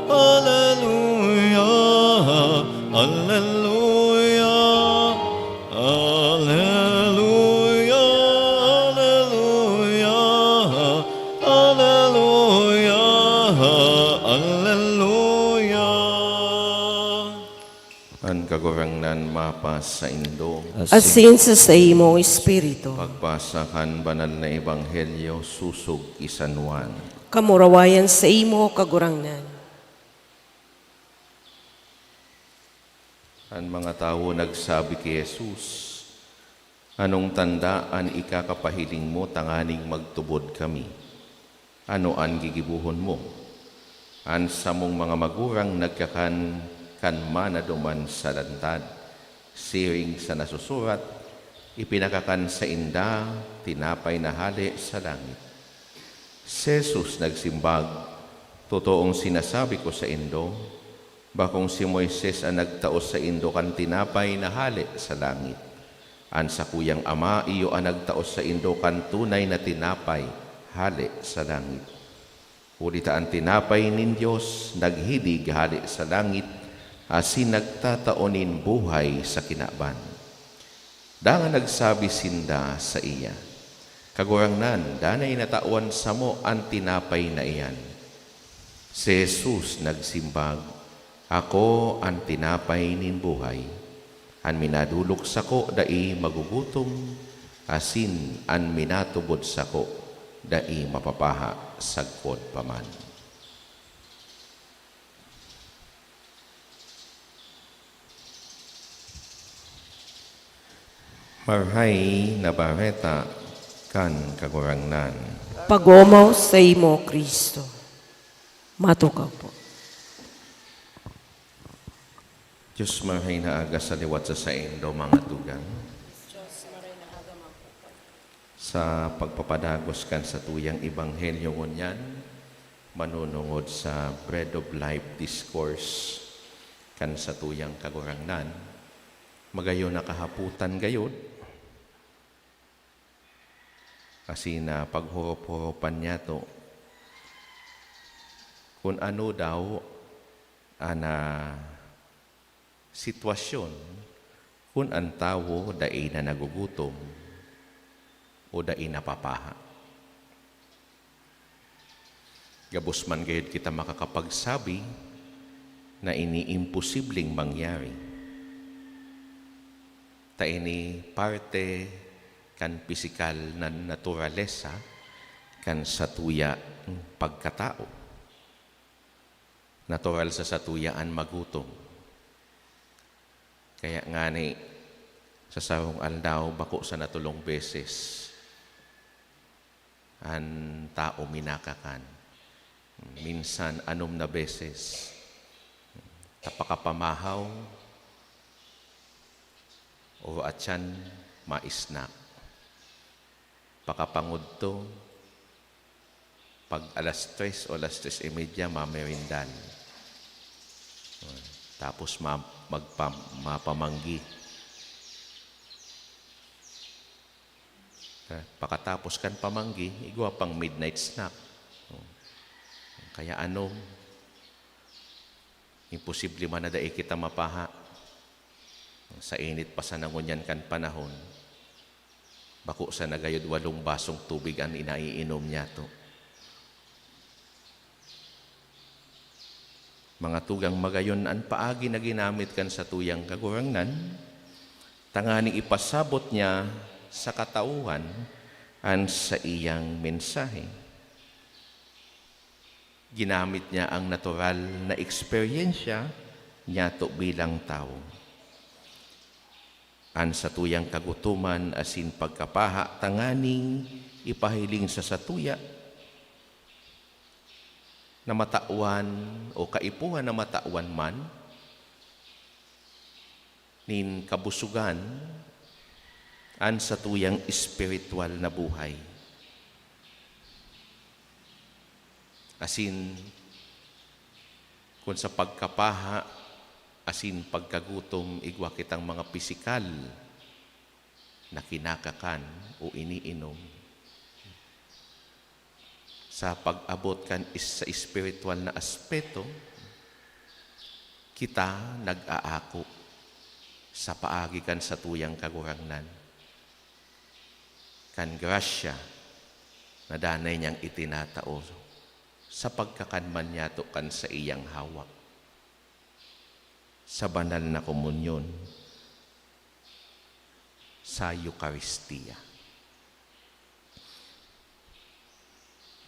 aleluya, aleluya. Aleluya, aleluya, aleluya. An Kagurangnan mapasaindo. Asin sa saimong espiritu. Pagbasa kan Banal na Ebanghelyo sosog ki San Juan. Kamurawayan saimo, Kagurangnan. An mga tawo nagsabi ki Jesus, "Anong tanda an ikakapahiling mo tanganing magtubod kami? Ano an gigibohon mo?" An samong mga magurang nagkakan kan mana duman sa lantad. Siring sa nasusurat, "Ipinakakan sainda tinapay na hale sa langit." Si Jesus nagsimbag, "Totoong sinasabi ko saindo, bakong si Moises an nagtao saindo kan tinapay na hale sa langit. An sakuyang Ama iyo an nagtao saindo kan tunay na tinapay hale sa langit. Huli ta an tinapay nin Dios naghilig hale sa langit asin nagtatao nin buhay sa kinaban." Dangan nagsabi sinda saiya, "Kagurangnan, danay natawan samo an tinapay na iyan." Si Jesus nagsimbag, "Ako an tinapay nin buhay. An minadolok sako dai magugutom, asin an minatubod sako dai mapapaha sagkod pa man." Marahay na Bareta kan Kagurangnan. Pagomaw saimo, Cristo. Matukaw po. Diyos, maray na aga sa liwat sa saindo, mga tugang. Diyos, maray na aga, mga tugang. Sa pagpapadagos kan satuyang ebanghelyo ngunyan, manunungod sa Bread of Life Discourse kan satuyang Kagurangnan, magayon na kahapotan gayod, asin na paghorop-horopan niyato kun ano daw an, ah, sitwasyon kun an tawo dai na nagugutom o dai napapaha. Gabos man gayod kita makakapagsabi na ini imposibleng mangyari, ta ini parte kan pisikal na naturalesa kan satuyang pagkatao. Natural sa satuya an magutom. Kaya ngani, sa sarong aldaw, bako sana tolong beses an tao minakakan. Minsan, anom na beses. Ta pakapamahaw, o atyan, ma-snack. Pakapangudto, pag alas tres o alas tres y media, mamerindan. Tapos ma-, magpa-, mapamanggi. Eh, pakatapos kan pamanggi, igwa pang midnight snack. Oh. Kaya ano, imposible man na dai kita mapaha. Sa init pa sana ngunyan kan panahon, bako sana gayod walong basong tubig an inaiinom niyato. Mga tugang, magayon an paagi na ginamit kan satuyang Kagurangnan, tanganing ipasabot niya sa katauhan an saiyang mensahe. Ginamit niya ang natural na eksperyensya niyato bilang tawo. An satuyang kagutoman asin pagkapaha tanganing ipahiling sa satuya na matawan o kaipuhan na matawan man nin kabusugan an satuyang espiritual na buhay. Asin, kun sa pagkapaha asin pagkagutom, igwa kitang mga pisikal na kinakakan o iniinom. Sa pag-abot kan is-, sa espiritual na aspeto, kita nag-aako sa paagi kan satuyang Kagurangnan, kan grasya na danay niyang itinatao sa pagkakan man niyato kan saiyang hawak sa banal na komunyon sa Eukaristia.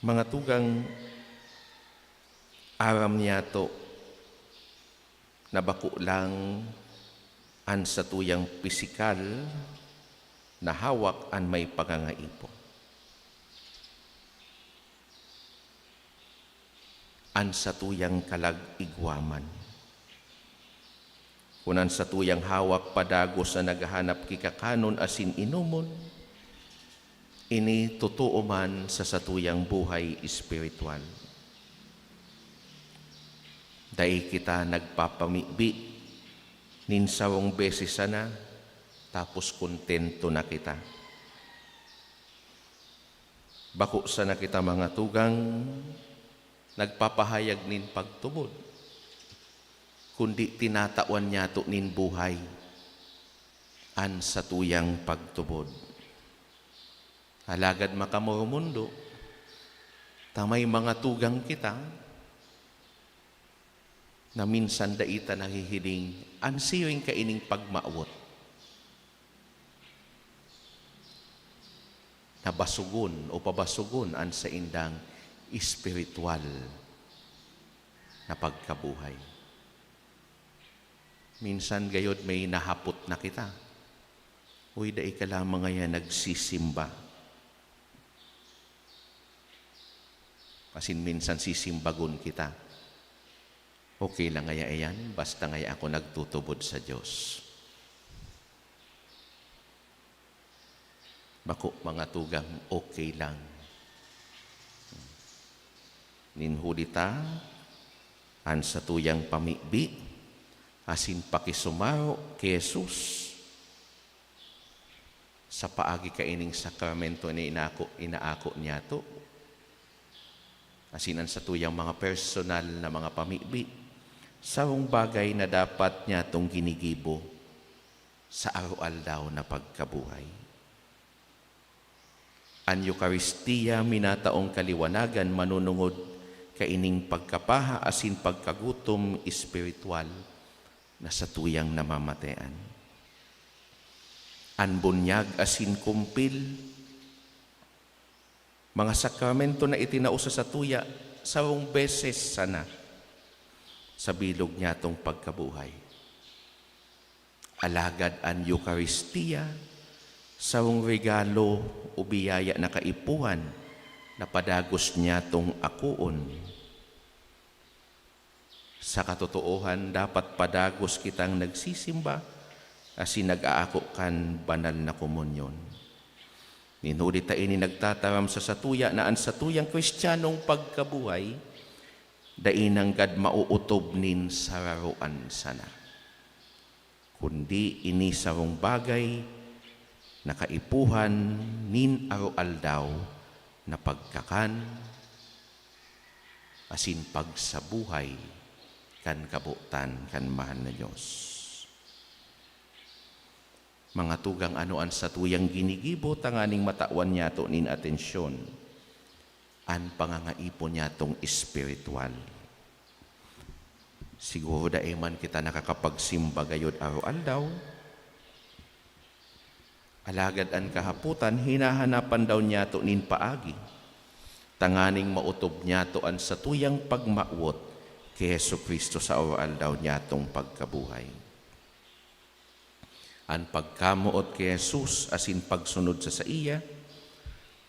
Mga tugang, aram niyato na bako lang an satuyang pisikal na hawak an may pangangaipo. An satuyang kalag igwa man. Kun an satuyang hawak padagos na naghahanap ki kakanon asin inomon, ini totoo man sa satuyang buhay espiritual. Dai kita nagpapamibi nin sarong beses sana, tapos kontento na kita. Bako sana kita, mga tugang, nagpapahayag nin pagtubod, kundi tinatawan niyato nin buhay an satuyang pagtubod. Alagad makamoromundo ta may mga tugang kita na minsan dai ta nahihiling an siring kaining pagmawot. Nabasogon o pabasogon an saindang espiritual na pagkabuhay. Minsan gayod may nahapot na kita, "Uy, dai ka lamang ngaya nagsisimba." Asin minsan sisimbagon kita. Okay lang ngaya iyan, basta ngaya ako nagtutubod sa Diyos. Bako, mga tugang, okay lang. Nin huli ta, an satuyang pamibi asin pakisumaro ki Jesus sa paagi kaining sakramento na inako, inaako niyato, asin an satuyang mga personal na mga pamibi, sarong bagay na dapat niyatong ginigibo sa aroaldaw na pagkabuhay. An Eukaristia minataong kaliwanagan manunungod kaining pagkapaha asin pagkagutom espiritual na satuyang namamatean. An bunyag asin kumpil, mga sakramento na itinao sa satuya sarong beses sana sa bilog niyatong pagkabuhay. Alagad an Eukaristia, sarong regalo o biyaya na kaipuhan na padagos niyatong akoon. Sa katotoohan, dapat padagos kitang nagsisimba asin nag-aako kan banal na komunyon. Nin huli ta ini nagtataram sa satuya na an satuyang Kristiyanong pagkabuhay dai nanggad maootob nin sararoan sana, kundi ini sarong bagay na kaipuhan nin aroaldaw na pagkakan asin pagsabuhay kan kabotan kan mahal na Dios. Mga tugang, ano an satuyang ginigibo tanganing matawan niyato nin atensyon? An pangangaipo niyatong espiritual. Siguro dai man kita nakakapagsimba gayod araw-aldaw, alagad an kahapotan hinahanapan daw niyato nin paagi tanganing maotob niyato an satuyang pagmawot ki Jesu-Cristo sa araw-aldaw niyatong pagkabuhay. An pagkamoot ki Jesus asin pagsunod sa saiya,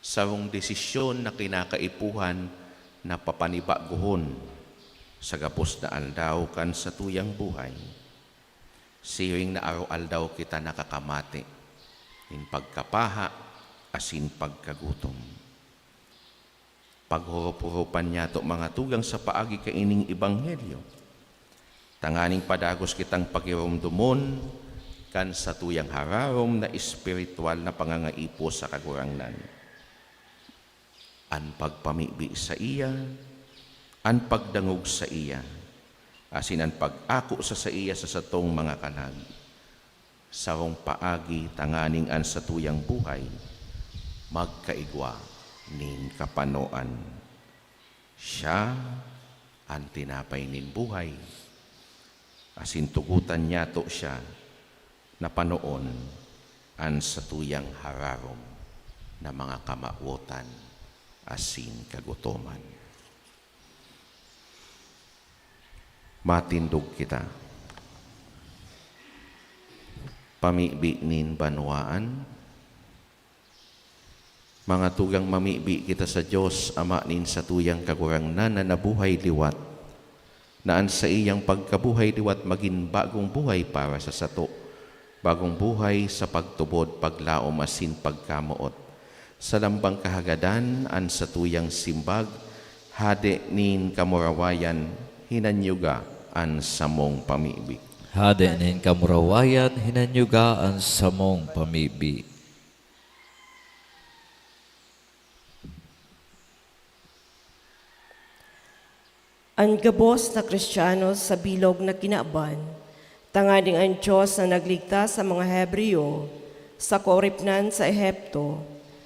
sarong desisyon na kinakaipuhan na papanibagohon sa gabos na aldaw kan satuyang buhay. Siring na araw-aldaw kita nakakamate nin pagkapaha asin pagkagutom. Paghorop-horopan niyato, mga tugang, sa paagi kaining ebanghelyo, tanganing padagos kitang pagiromdomon kan satuyang hararom na espiritual na pangangaipo sa Kagurangnan. An pagpamibi saiya, an pagdangog saiya, asin an pag-ako sa saiya sa satong mga kalag, sarong paagi tanganing an satuyang buhay magkaigwa nin kapanoan. Siya an tinapay nin buhay, asin tugotan niyato siya na panoon an satuyang hararom na mga kamawotan asin kagutoman. Matindog kita. Pamibi nin banwaan. Mga tugang, mamibi kita sa Dios, Ama nin satuyang Kagurangnan na nabuhay liwat, na an saiyang pagkabuhay liwat magin bagong buhay para sa sato, bagong buhay sa pagtubod, paglaom asin pagkamoot. Sa lambang kahagadan, an satuyang simbag, Hade nin kamurawayan, hinanyuga an samong pamibi. Hade nin kamurawayan, hinanyuga an samong pamibi. An gabos na Kristiyanos sa bilog na kinaban, tanganing an Dios na nagligtas sa mga Hebreo sa kaoripnan sa Ehipto,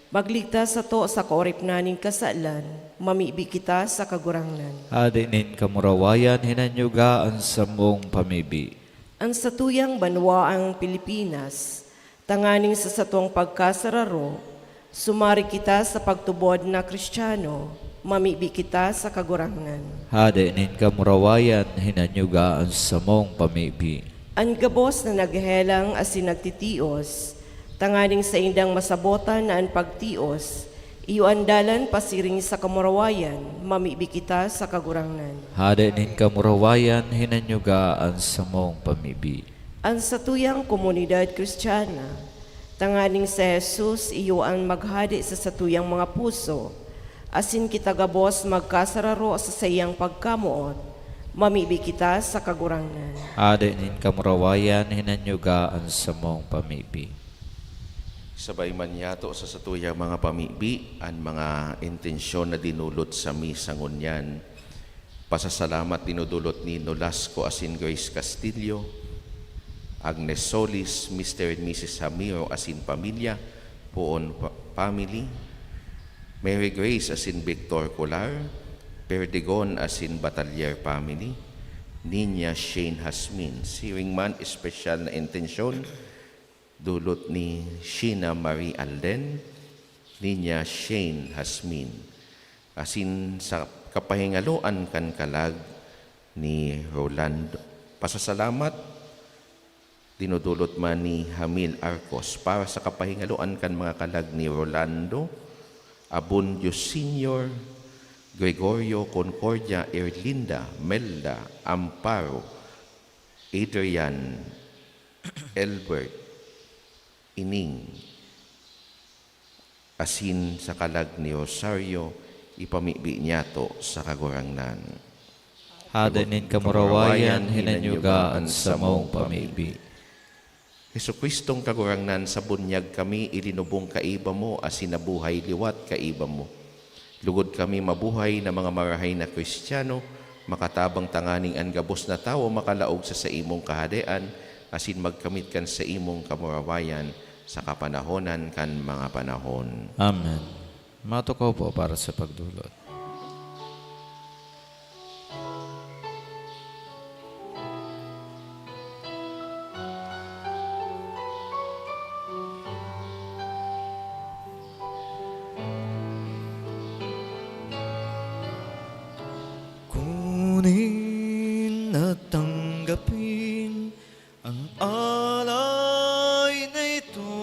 magligtas sato sa kaoripnan nin kasalan, mamibi kita sa Kagurangnan. Hade nin kamurawayan, hinanyuga an samong pamibi. An satuyang banwaang Pilipinas, tanganing sa satong pagkasararo, sumari kita sa pagtubod na Kristiyano, mamibi kita sa Kagurangnan. Hade nin kamurawayan, hinanyuga an samong pamibi. An gabos na naghehelang asin nagtitios, tanganing saindang masabotan na an pagtios, Iyo an dalan pasiring sa kamurawayan, mamibi kita sa Kagurangnan. Hade nin kamurawayan, hinanyuga an samong pamibi. An satuyang komunidad Kristiyana, tanganing si Jesus iyo an maghade sa satuyang mga puso, asin kita gabos magkasararo sa saiyang pagkamoot, mamibi kita sa Kagurangnan. Hade nin kamurawayan, hinanyuga an samong pamibi. Sabay man yato sa satuyang mga pamibi, an mga intensyon na dinulot sa misa ngunyan. Pasasalamat dinudulot ni Nolasco asin Grace Castillo, Agnes Solis, Mister and Missus Hamiro asin pamilya, Poon pa-, family, Mary Grace asin Victor Colar, Perdigon asin Batalier family, Niña Shane Hasmin. Siring man espesyal na intensyon, dulot ni Sheena Marie Alden, Niña Shane Hasmin, asin sa kapahingaloan kan kalag ni Rolando. Pasasalamat dinudulot man ni Hamil Arcos para sa kapahingaloan kan mga kalag ni Rolando Abundio Senior, Gregorio, Concordia, Erlinda, Melda, Amparo, Adrian, Elbert, Ining, asin sa kalag ni Rosario, ipamibi niyato sa Kagurangnan. Hade nin kamurawayan, hinanyuga an samong pamibi. Jesu-Cristong Kagurangnan, sa bunyag kami ilinubong kaiba mo asin nabuhay liwat kaiba mo. Lugod kami mabuhay na mga marahay na Kristiyano, makatabang tanganing an gabos na tawo makalaog sa saimong Kahadean asin magkamit kan saimong kamurawayan sa kapanahonan kan mga panahon. Amen. Matukaw po para sa pagdulot. Kunin at tanggapin ang alay na ito,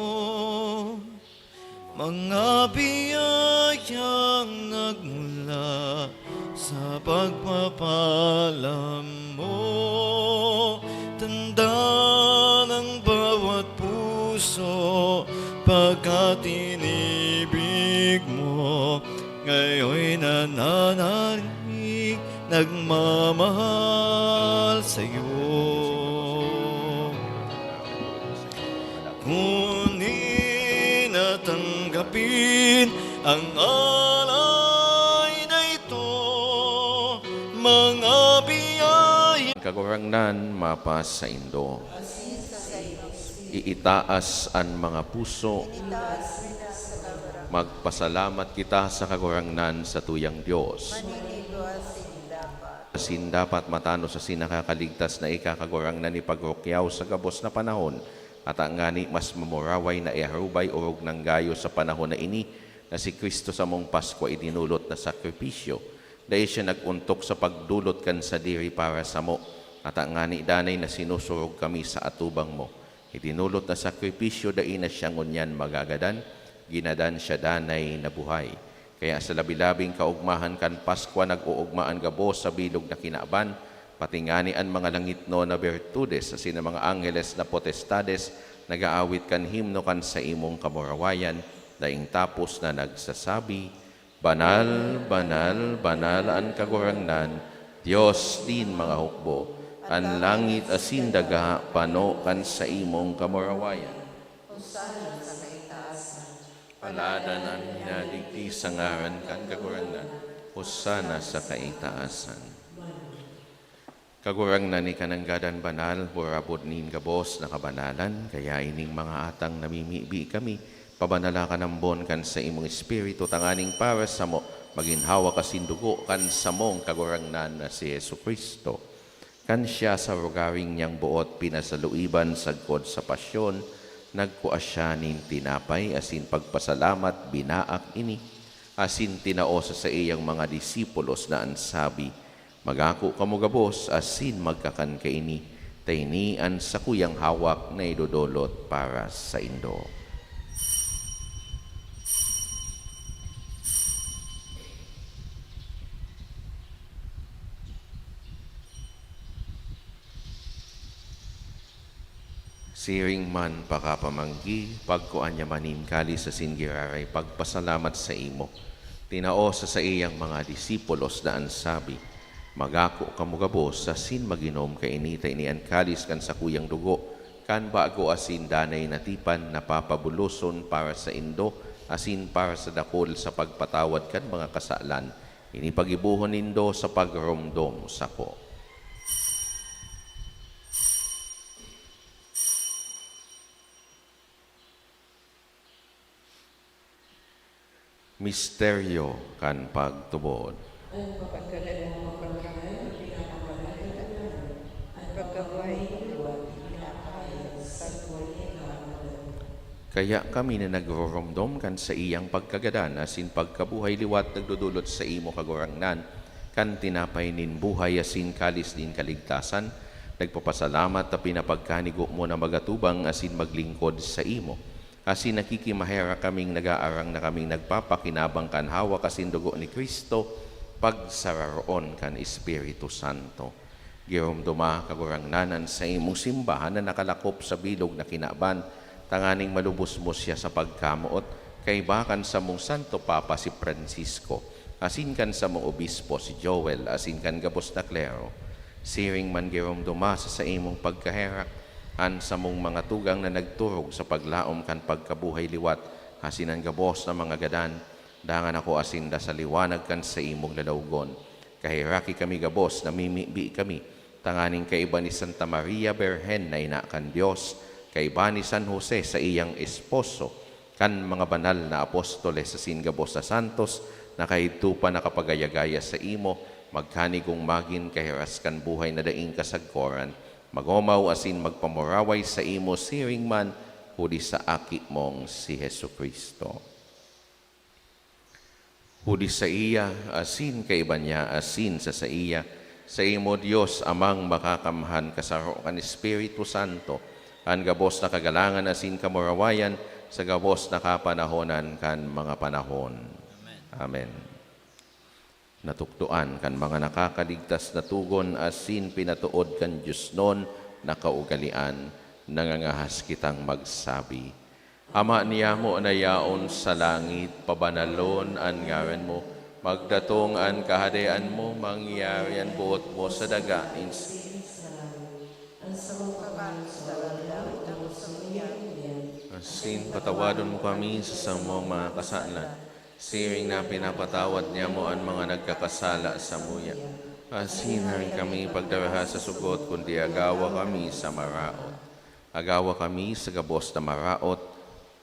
mga biyayang nagmula sa pagpapalam mo. Tanda ng bawat puso, pagkat inibig mo, ngayon nananalig, nagmamahal sa'yo. Kunin at tanggapin ang alay na ito, mga biyaya. Kagurangnan, mapasaindo. Iitaas an mga puso. Magpasalamat kita sa Kagurangnan, satuyang Dios. Asin dapat matanos asin nakakaligtas na ika, Kagurangnan, ipagrukyaw sa gabos na panahon, ata ngani mas mamuraway na iharubay orog nang gayo sa panahon na ini, na si Cristo samong Paskwa idinulot na sakripisyo. Dai siya nag-ontok sa pagdolot kan sadiri para samo, ata ngani danay na sinusurog kami sa atubang mo. Idinolot na sakripisyo, dai na siya ngunyan magagadan, ginadan siya danay na buhay. Kaya sa labi-labing kaogmahan kan Paskwa, nag-oogma an gabos sa bilog na kinaban, pati ngani an mga langitnon na bertudes asin an mga angheles na potestades nag-aawit kan himno kan saimong kamurawayan, daing tapos na nagsasabi, "Banal, banal, banal an Kagurangnan, Dios nin mga hukbo. An langit asin daga pano kan saimong kamurawayan. Paladan an minadigdi sa ngaran kan Kagurangnan. Hosana sa kaitaasan." Kagurangnan, ika nanggadan banal, burabod nin gabos na kabanalan, kaya ining mga atang namimibi kami, pabanala ka nambon kan saimong Espiritu, tanganing para samo magin hawak asin dugo kan samong Kagurangnan na si Jesu-Cristo. Kan siya sa rogaring niyang boot pinasaluiban sagkod sa pasyon, nagkua siya nin tinapay asin pagpasalamat, binaak ini, asin tinao sa saiyang mga disipulos na an sabi, "Magako kamo gabos asin magkakan kaini, ta ini an sakuyang hawak na idodolot para saindo." Siring man pakapamanggi, pagkua niya man nin kalis asin giraray pagpasalamat saimo, tinao sa saiyang mga disipulos na an sabi, "Magako kamo gabos asin mag-inom kaini ta ini an kalis kan sakuyang dugo kan bago asin danay na tipan na papabuloson para saindo asin para sa dakul sa pagpatawad kan mga kasalan. Ini paggibohon nindo sa pagromdom sako." Misteryo kan pagtubod. An pagkagadan mo pagkahay, pinapamahalaga namin. An pagkabuhay mo liwat, ipinapahayag sa buhay na kamadan. Kaya kami na nagroromdom kan saiyang pagkagadan asin pagkabuhay liwat nagdodolot saimo, Kagurangnan, kan tinapay nin buhay asin kalis nin kaligtasan, nagpapasalamat ta pinapagkanigo mo na magatubang asin maglingkod saimo. Asin nakikimaherak kaming nagaarang na kaming nagpapakinabang kan hawak asin dugo ni Cristo, pagsararoon kan Espiritu Santo. Giromdoma, Kagurangnan, an saimong simbahan na nakalakop sa bilog na kinaban, tanganing malubos mo siya sa pagkamoot, kaiba kan samong Santo Papa si Francisco, asin kan samong obispo si Joel, asin kan gabos na klero. Siring man giromdoma sa saimong pagkaherak an samong mga tugang na nagturog sa paglaom kan pagkabuhay liwat, asin an gabos na mga gadan, dangan ako asinda sa liwanag kan saimong lalawgon. Kaheraki kami gabos, namimibi kami, tanganing kaiba ni Santa Maria Birhen na ina kan Dios, kaiba ni San Jose saiyang esposo, kan mga banal na apostoles asin gabos na santos na kaidto pa nakapagaya-gaya saimo, magkanigong magin kahiras kan buhay na daing kasagkoran, magomaw asin magpamuraway saimo siring man huli sa Aki mong si Jesu-Cristo. Huli saiya, asin kaiba niya, asin sa saiya, saimo, Dios Amang Makakamhan, kasaro kan Espiritu Santo, an gabos na kagalangan asin kamurawayan sa gabos na kapanahonan kan mga panahon. Amen. Amen. Natukdoan kan mga nakakaligtas na togon asin pinatood kan diosnon na kaugalean, nangangahas kitang magsabi, Ama niyamo na yaon sa langit, pabanalon an ngaran mo. Magdatong an Kahadean mo, mangyari an boot mo sa daga nin An samong pagkaon sa aldaw-aldaw, ibutang mo sa among ngunyan. Asin patawadon mo kami sa samong mga kasalan, siring na pinapatawad niamo an mga nagkakasala samuya. Asin dai kami pagdaraha sa sugot, kundi agawa kami sa maraot. Agawa kami sa gabos na maraot,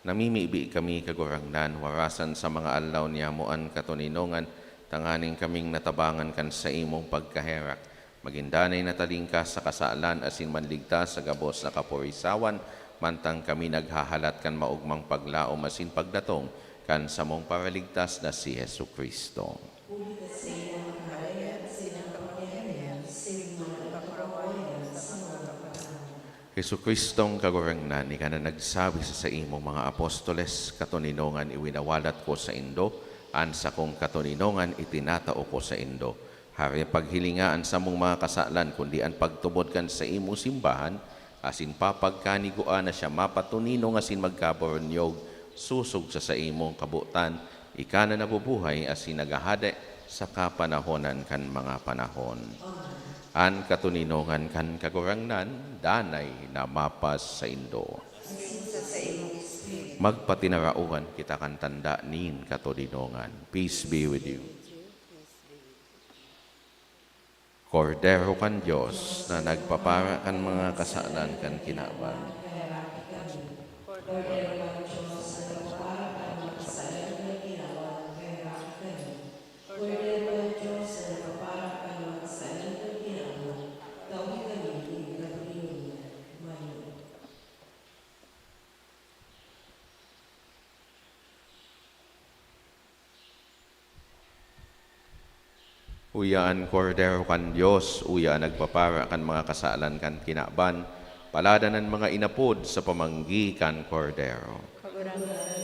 namimibi kami, Kagurangnan, warasan sa mga aldaw niyamo an katoninongan, tanganing kaming natabangan kan saimong pagkaherak, magin danay na talingkas sa kasalan asin manligtas sa gabos na kaporisawan, mantang kami naghahalat kan maogmang paglaom asin pagdatong kan samong Paraligtas na si Jesu-Cristo. Huli ta saiya an kaharian, saiya an kapangyarihan, saiya man an kamurawayan sa mga panahon. Jesu-Cristong Kagurangnan, ika na nagsabi sa saimong mga apostoles, "Katoninongan iwinawalat ko saindo, an sakong katoninongan itinatao ko saindo." Hare, paghilinga an samong mga kasalan, kundi an pagtubod kan saimong simbahan, asin papagkanigua na siya mapatoninong asin magkaboronyog sosog sa saimong kabotan, ika na nabubuhay asin naghahade sa kapanahonan kan mga panahon. An katoninongan kan Kagurangnan danay na mapas saindo. Magpatinaraohan kita kan tanda nin katoninongan. Peace be with you. Kordero kan Dios na nagpapara kan mga kasalan kan kinaban. Uya an Kordero kan Dios, uya an nagpapara kan mga kasalan kan kinaban. Paladan an mga inapod sa pamanggi kan Kordero.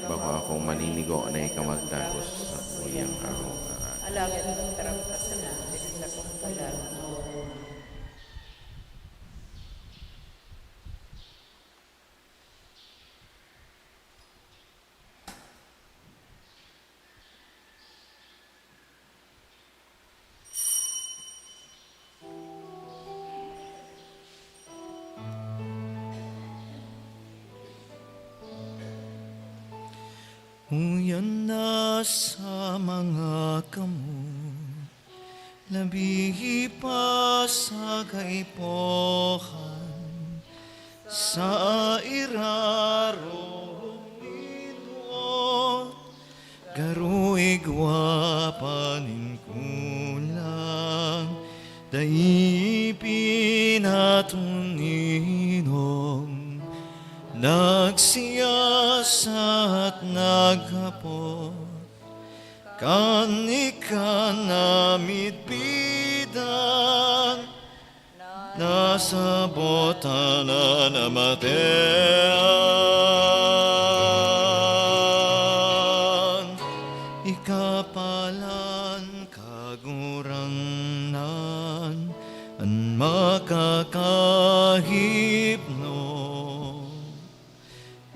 Bako akong maninigo na ika magdagos sa tuyang harong. Alagad magtarap ka sana, diri sa kong pala. Uyan na sa mga kamot, labi pa sa kaipuhan, sa irarong ito, garo igwa pa nin kulang, dai pinatuninom, nagsiyasat, naghapot, kan ika namidbidan, nasabot na namatean. Ika palan, Kagurangnan, an makakahipno.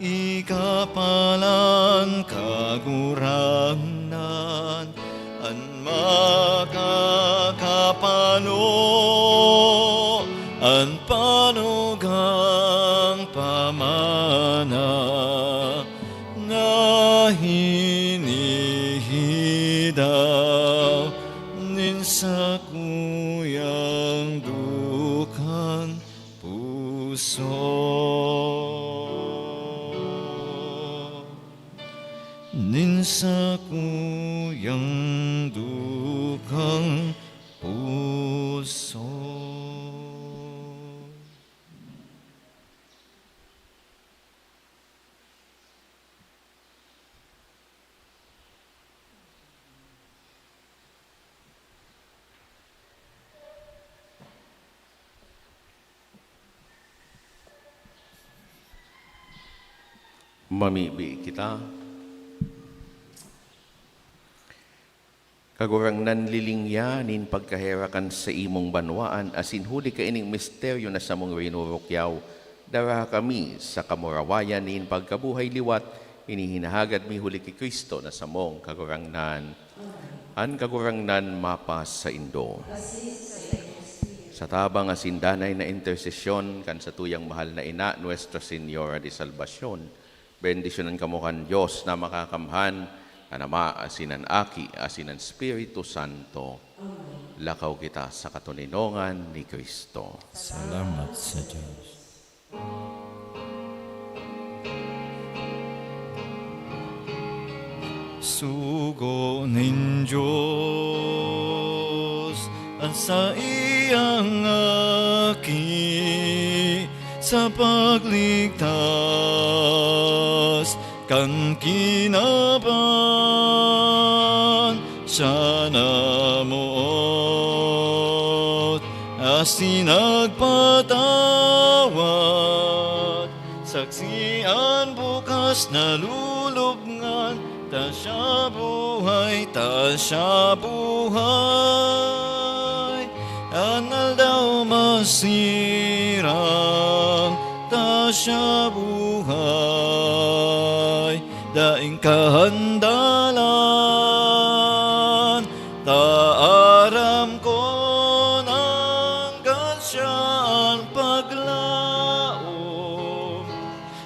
Ika palan, Kagurangnan, an makakapano, an panugang pamana na hinihidaw nin sakuyang dukhang puso. Nin sakuyang dukhang puso. Mamibi kita. Kagurangnan, lilingya nin pagkaherak kan saimong banwaan, asin huli kaining misteryo na samong rinurukyaw, daraha kami sa kamurawayan nin pagkabuhay liwat. Ini hinahagad mi huli ki Cristo na samong Kagurangnan. An Kagurangnan mapasaindo. Sa tabang asin danay na intersesyon kan satuyang mahal na ina, Nuestra Señora de Salvacion, bendisyonan kamo kan Dios na Makakamhan, an Ama, asin an Aki, asin an Espiritu Santo. Lakaw kita sa katoninongan ni Cristo. Salamat sa Dios. Sugo nin Dios an saiyang Aki, sa pagligtas kan kinaban, siya namoot asin nagpatawad. Saksi an bukas na lulubngan, ta siya buhay, ta siya buhay. An aldaw masirang, ta siya buhay. Daing kahandalan, ta aram ko nanggad siya an paglaom,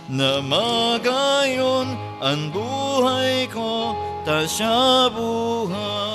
na magayon an buhay ko, ta siya buhay.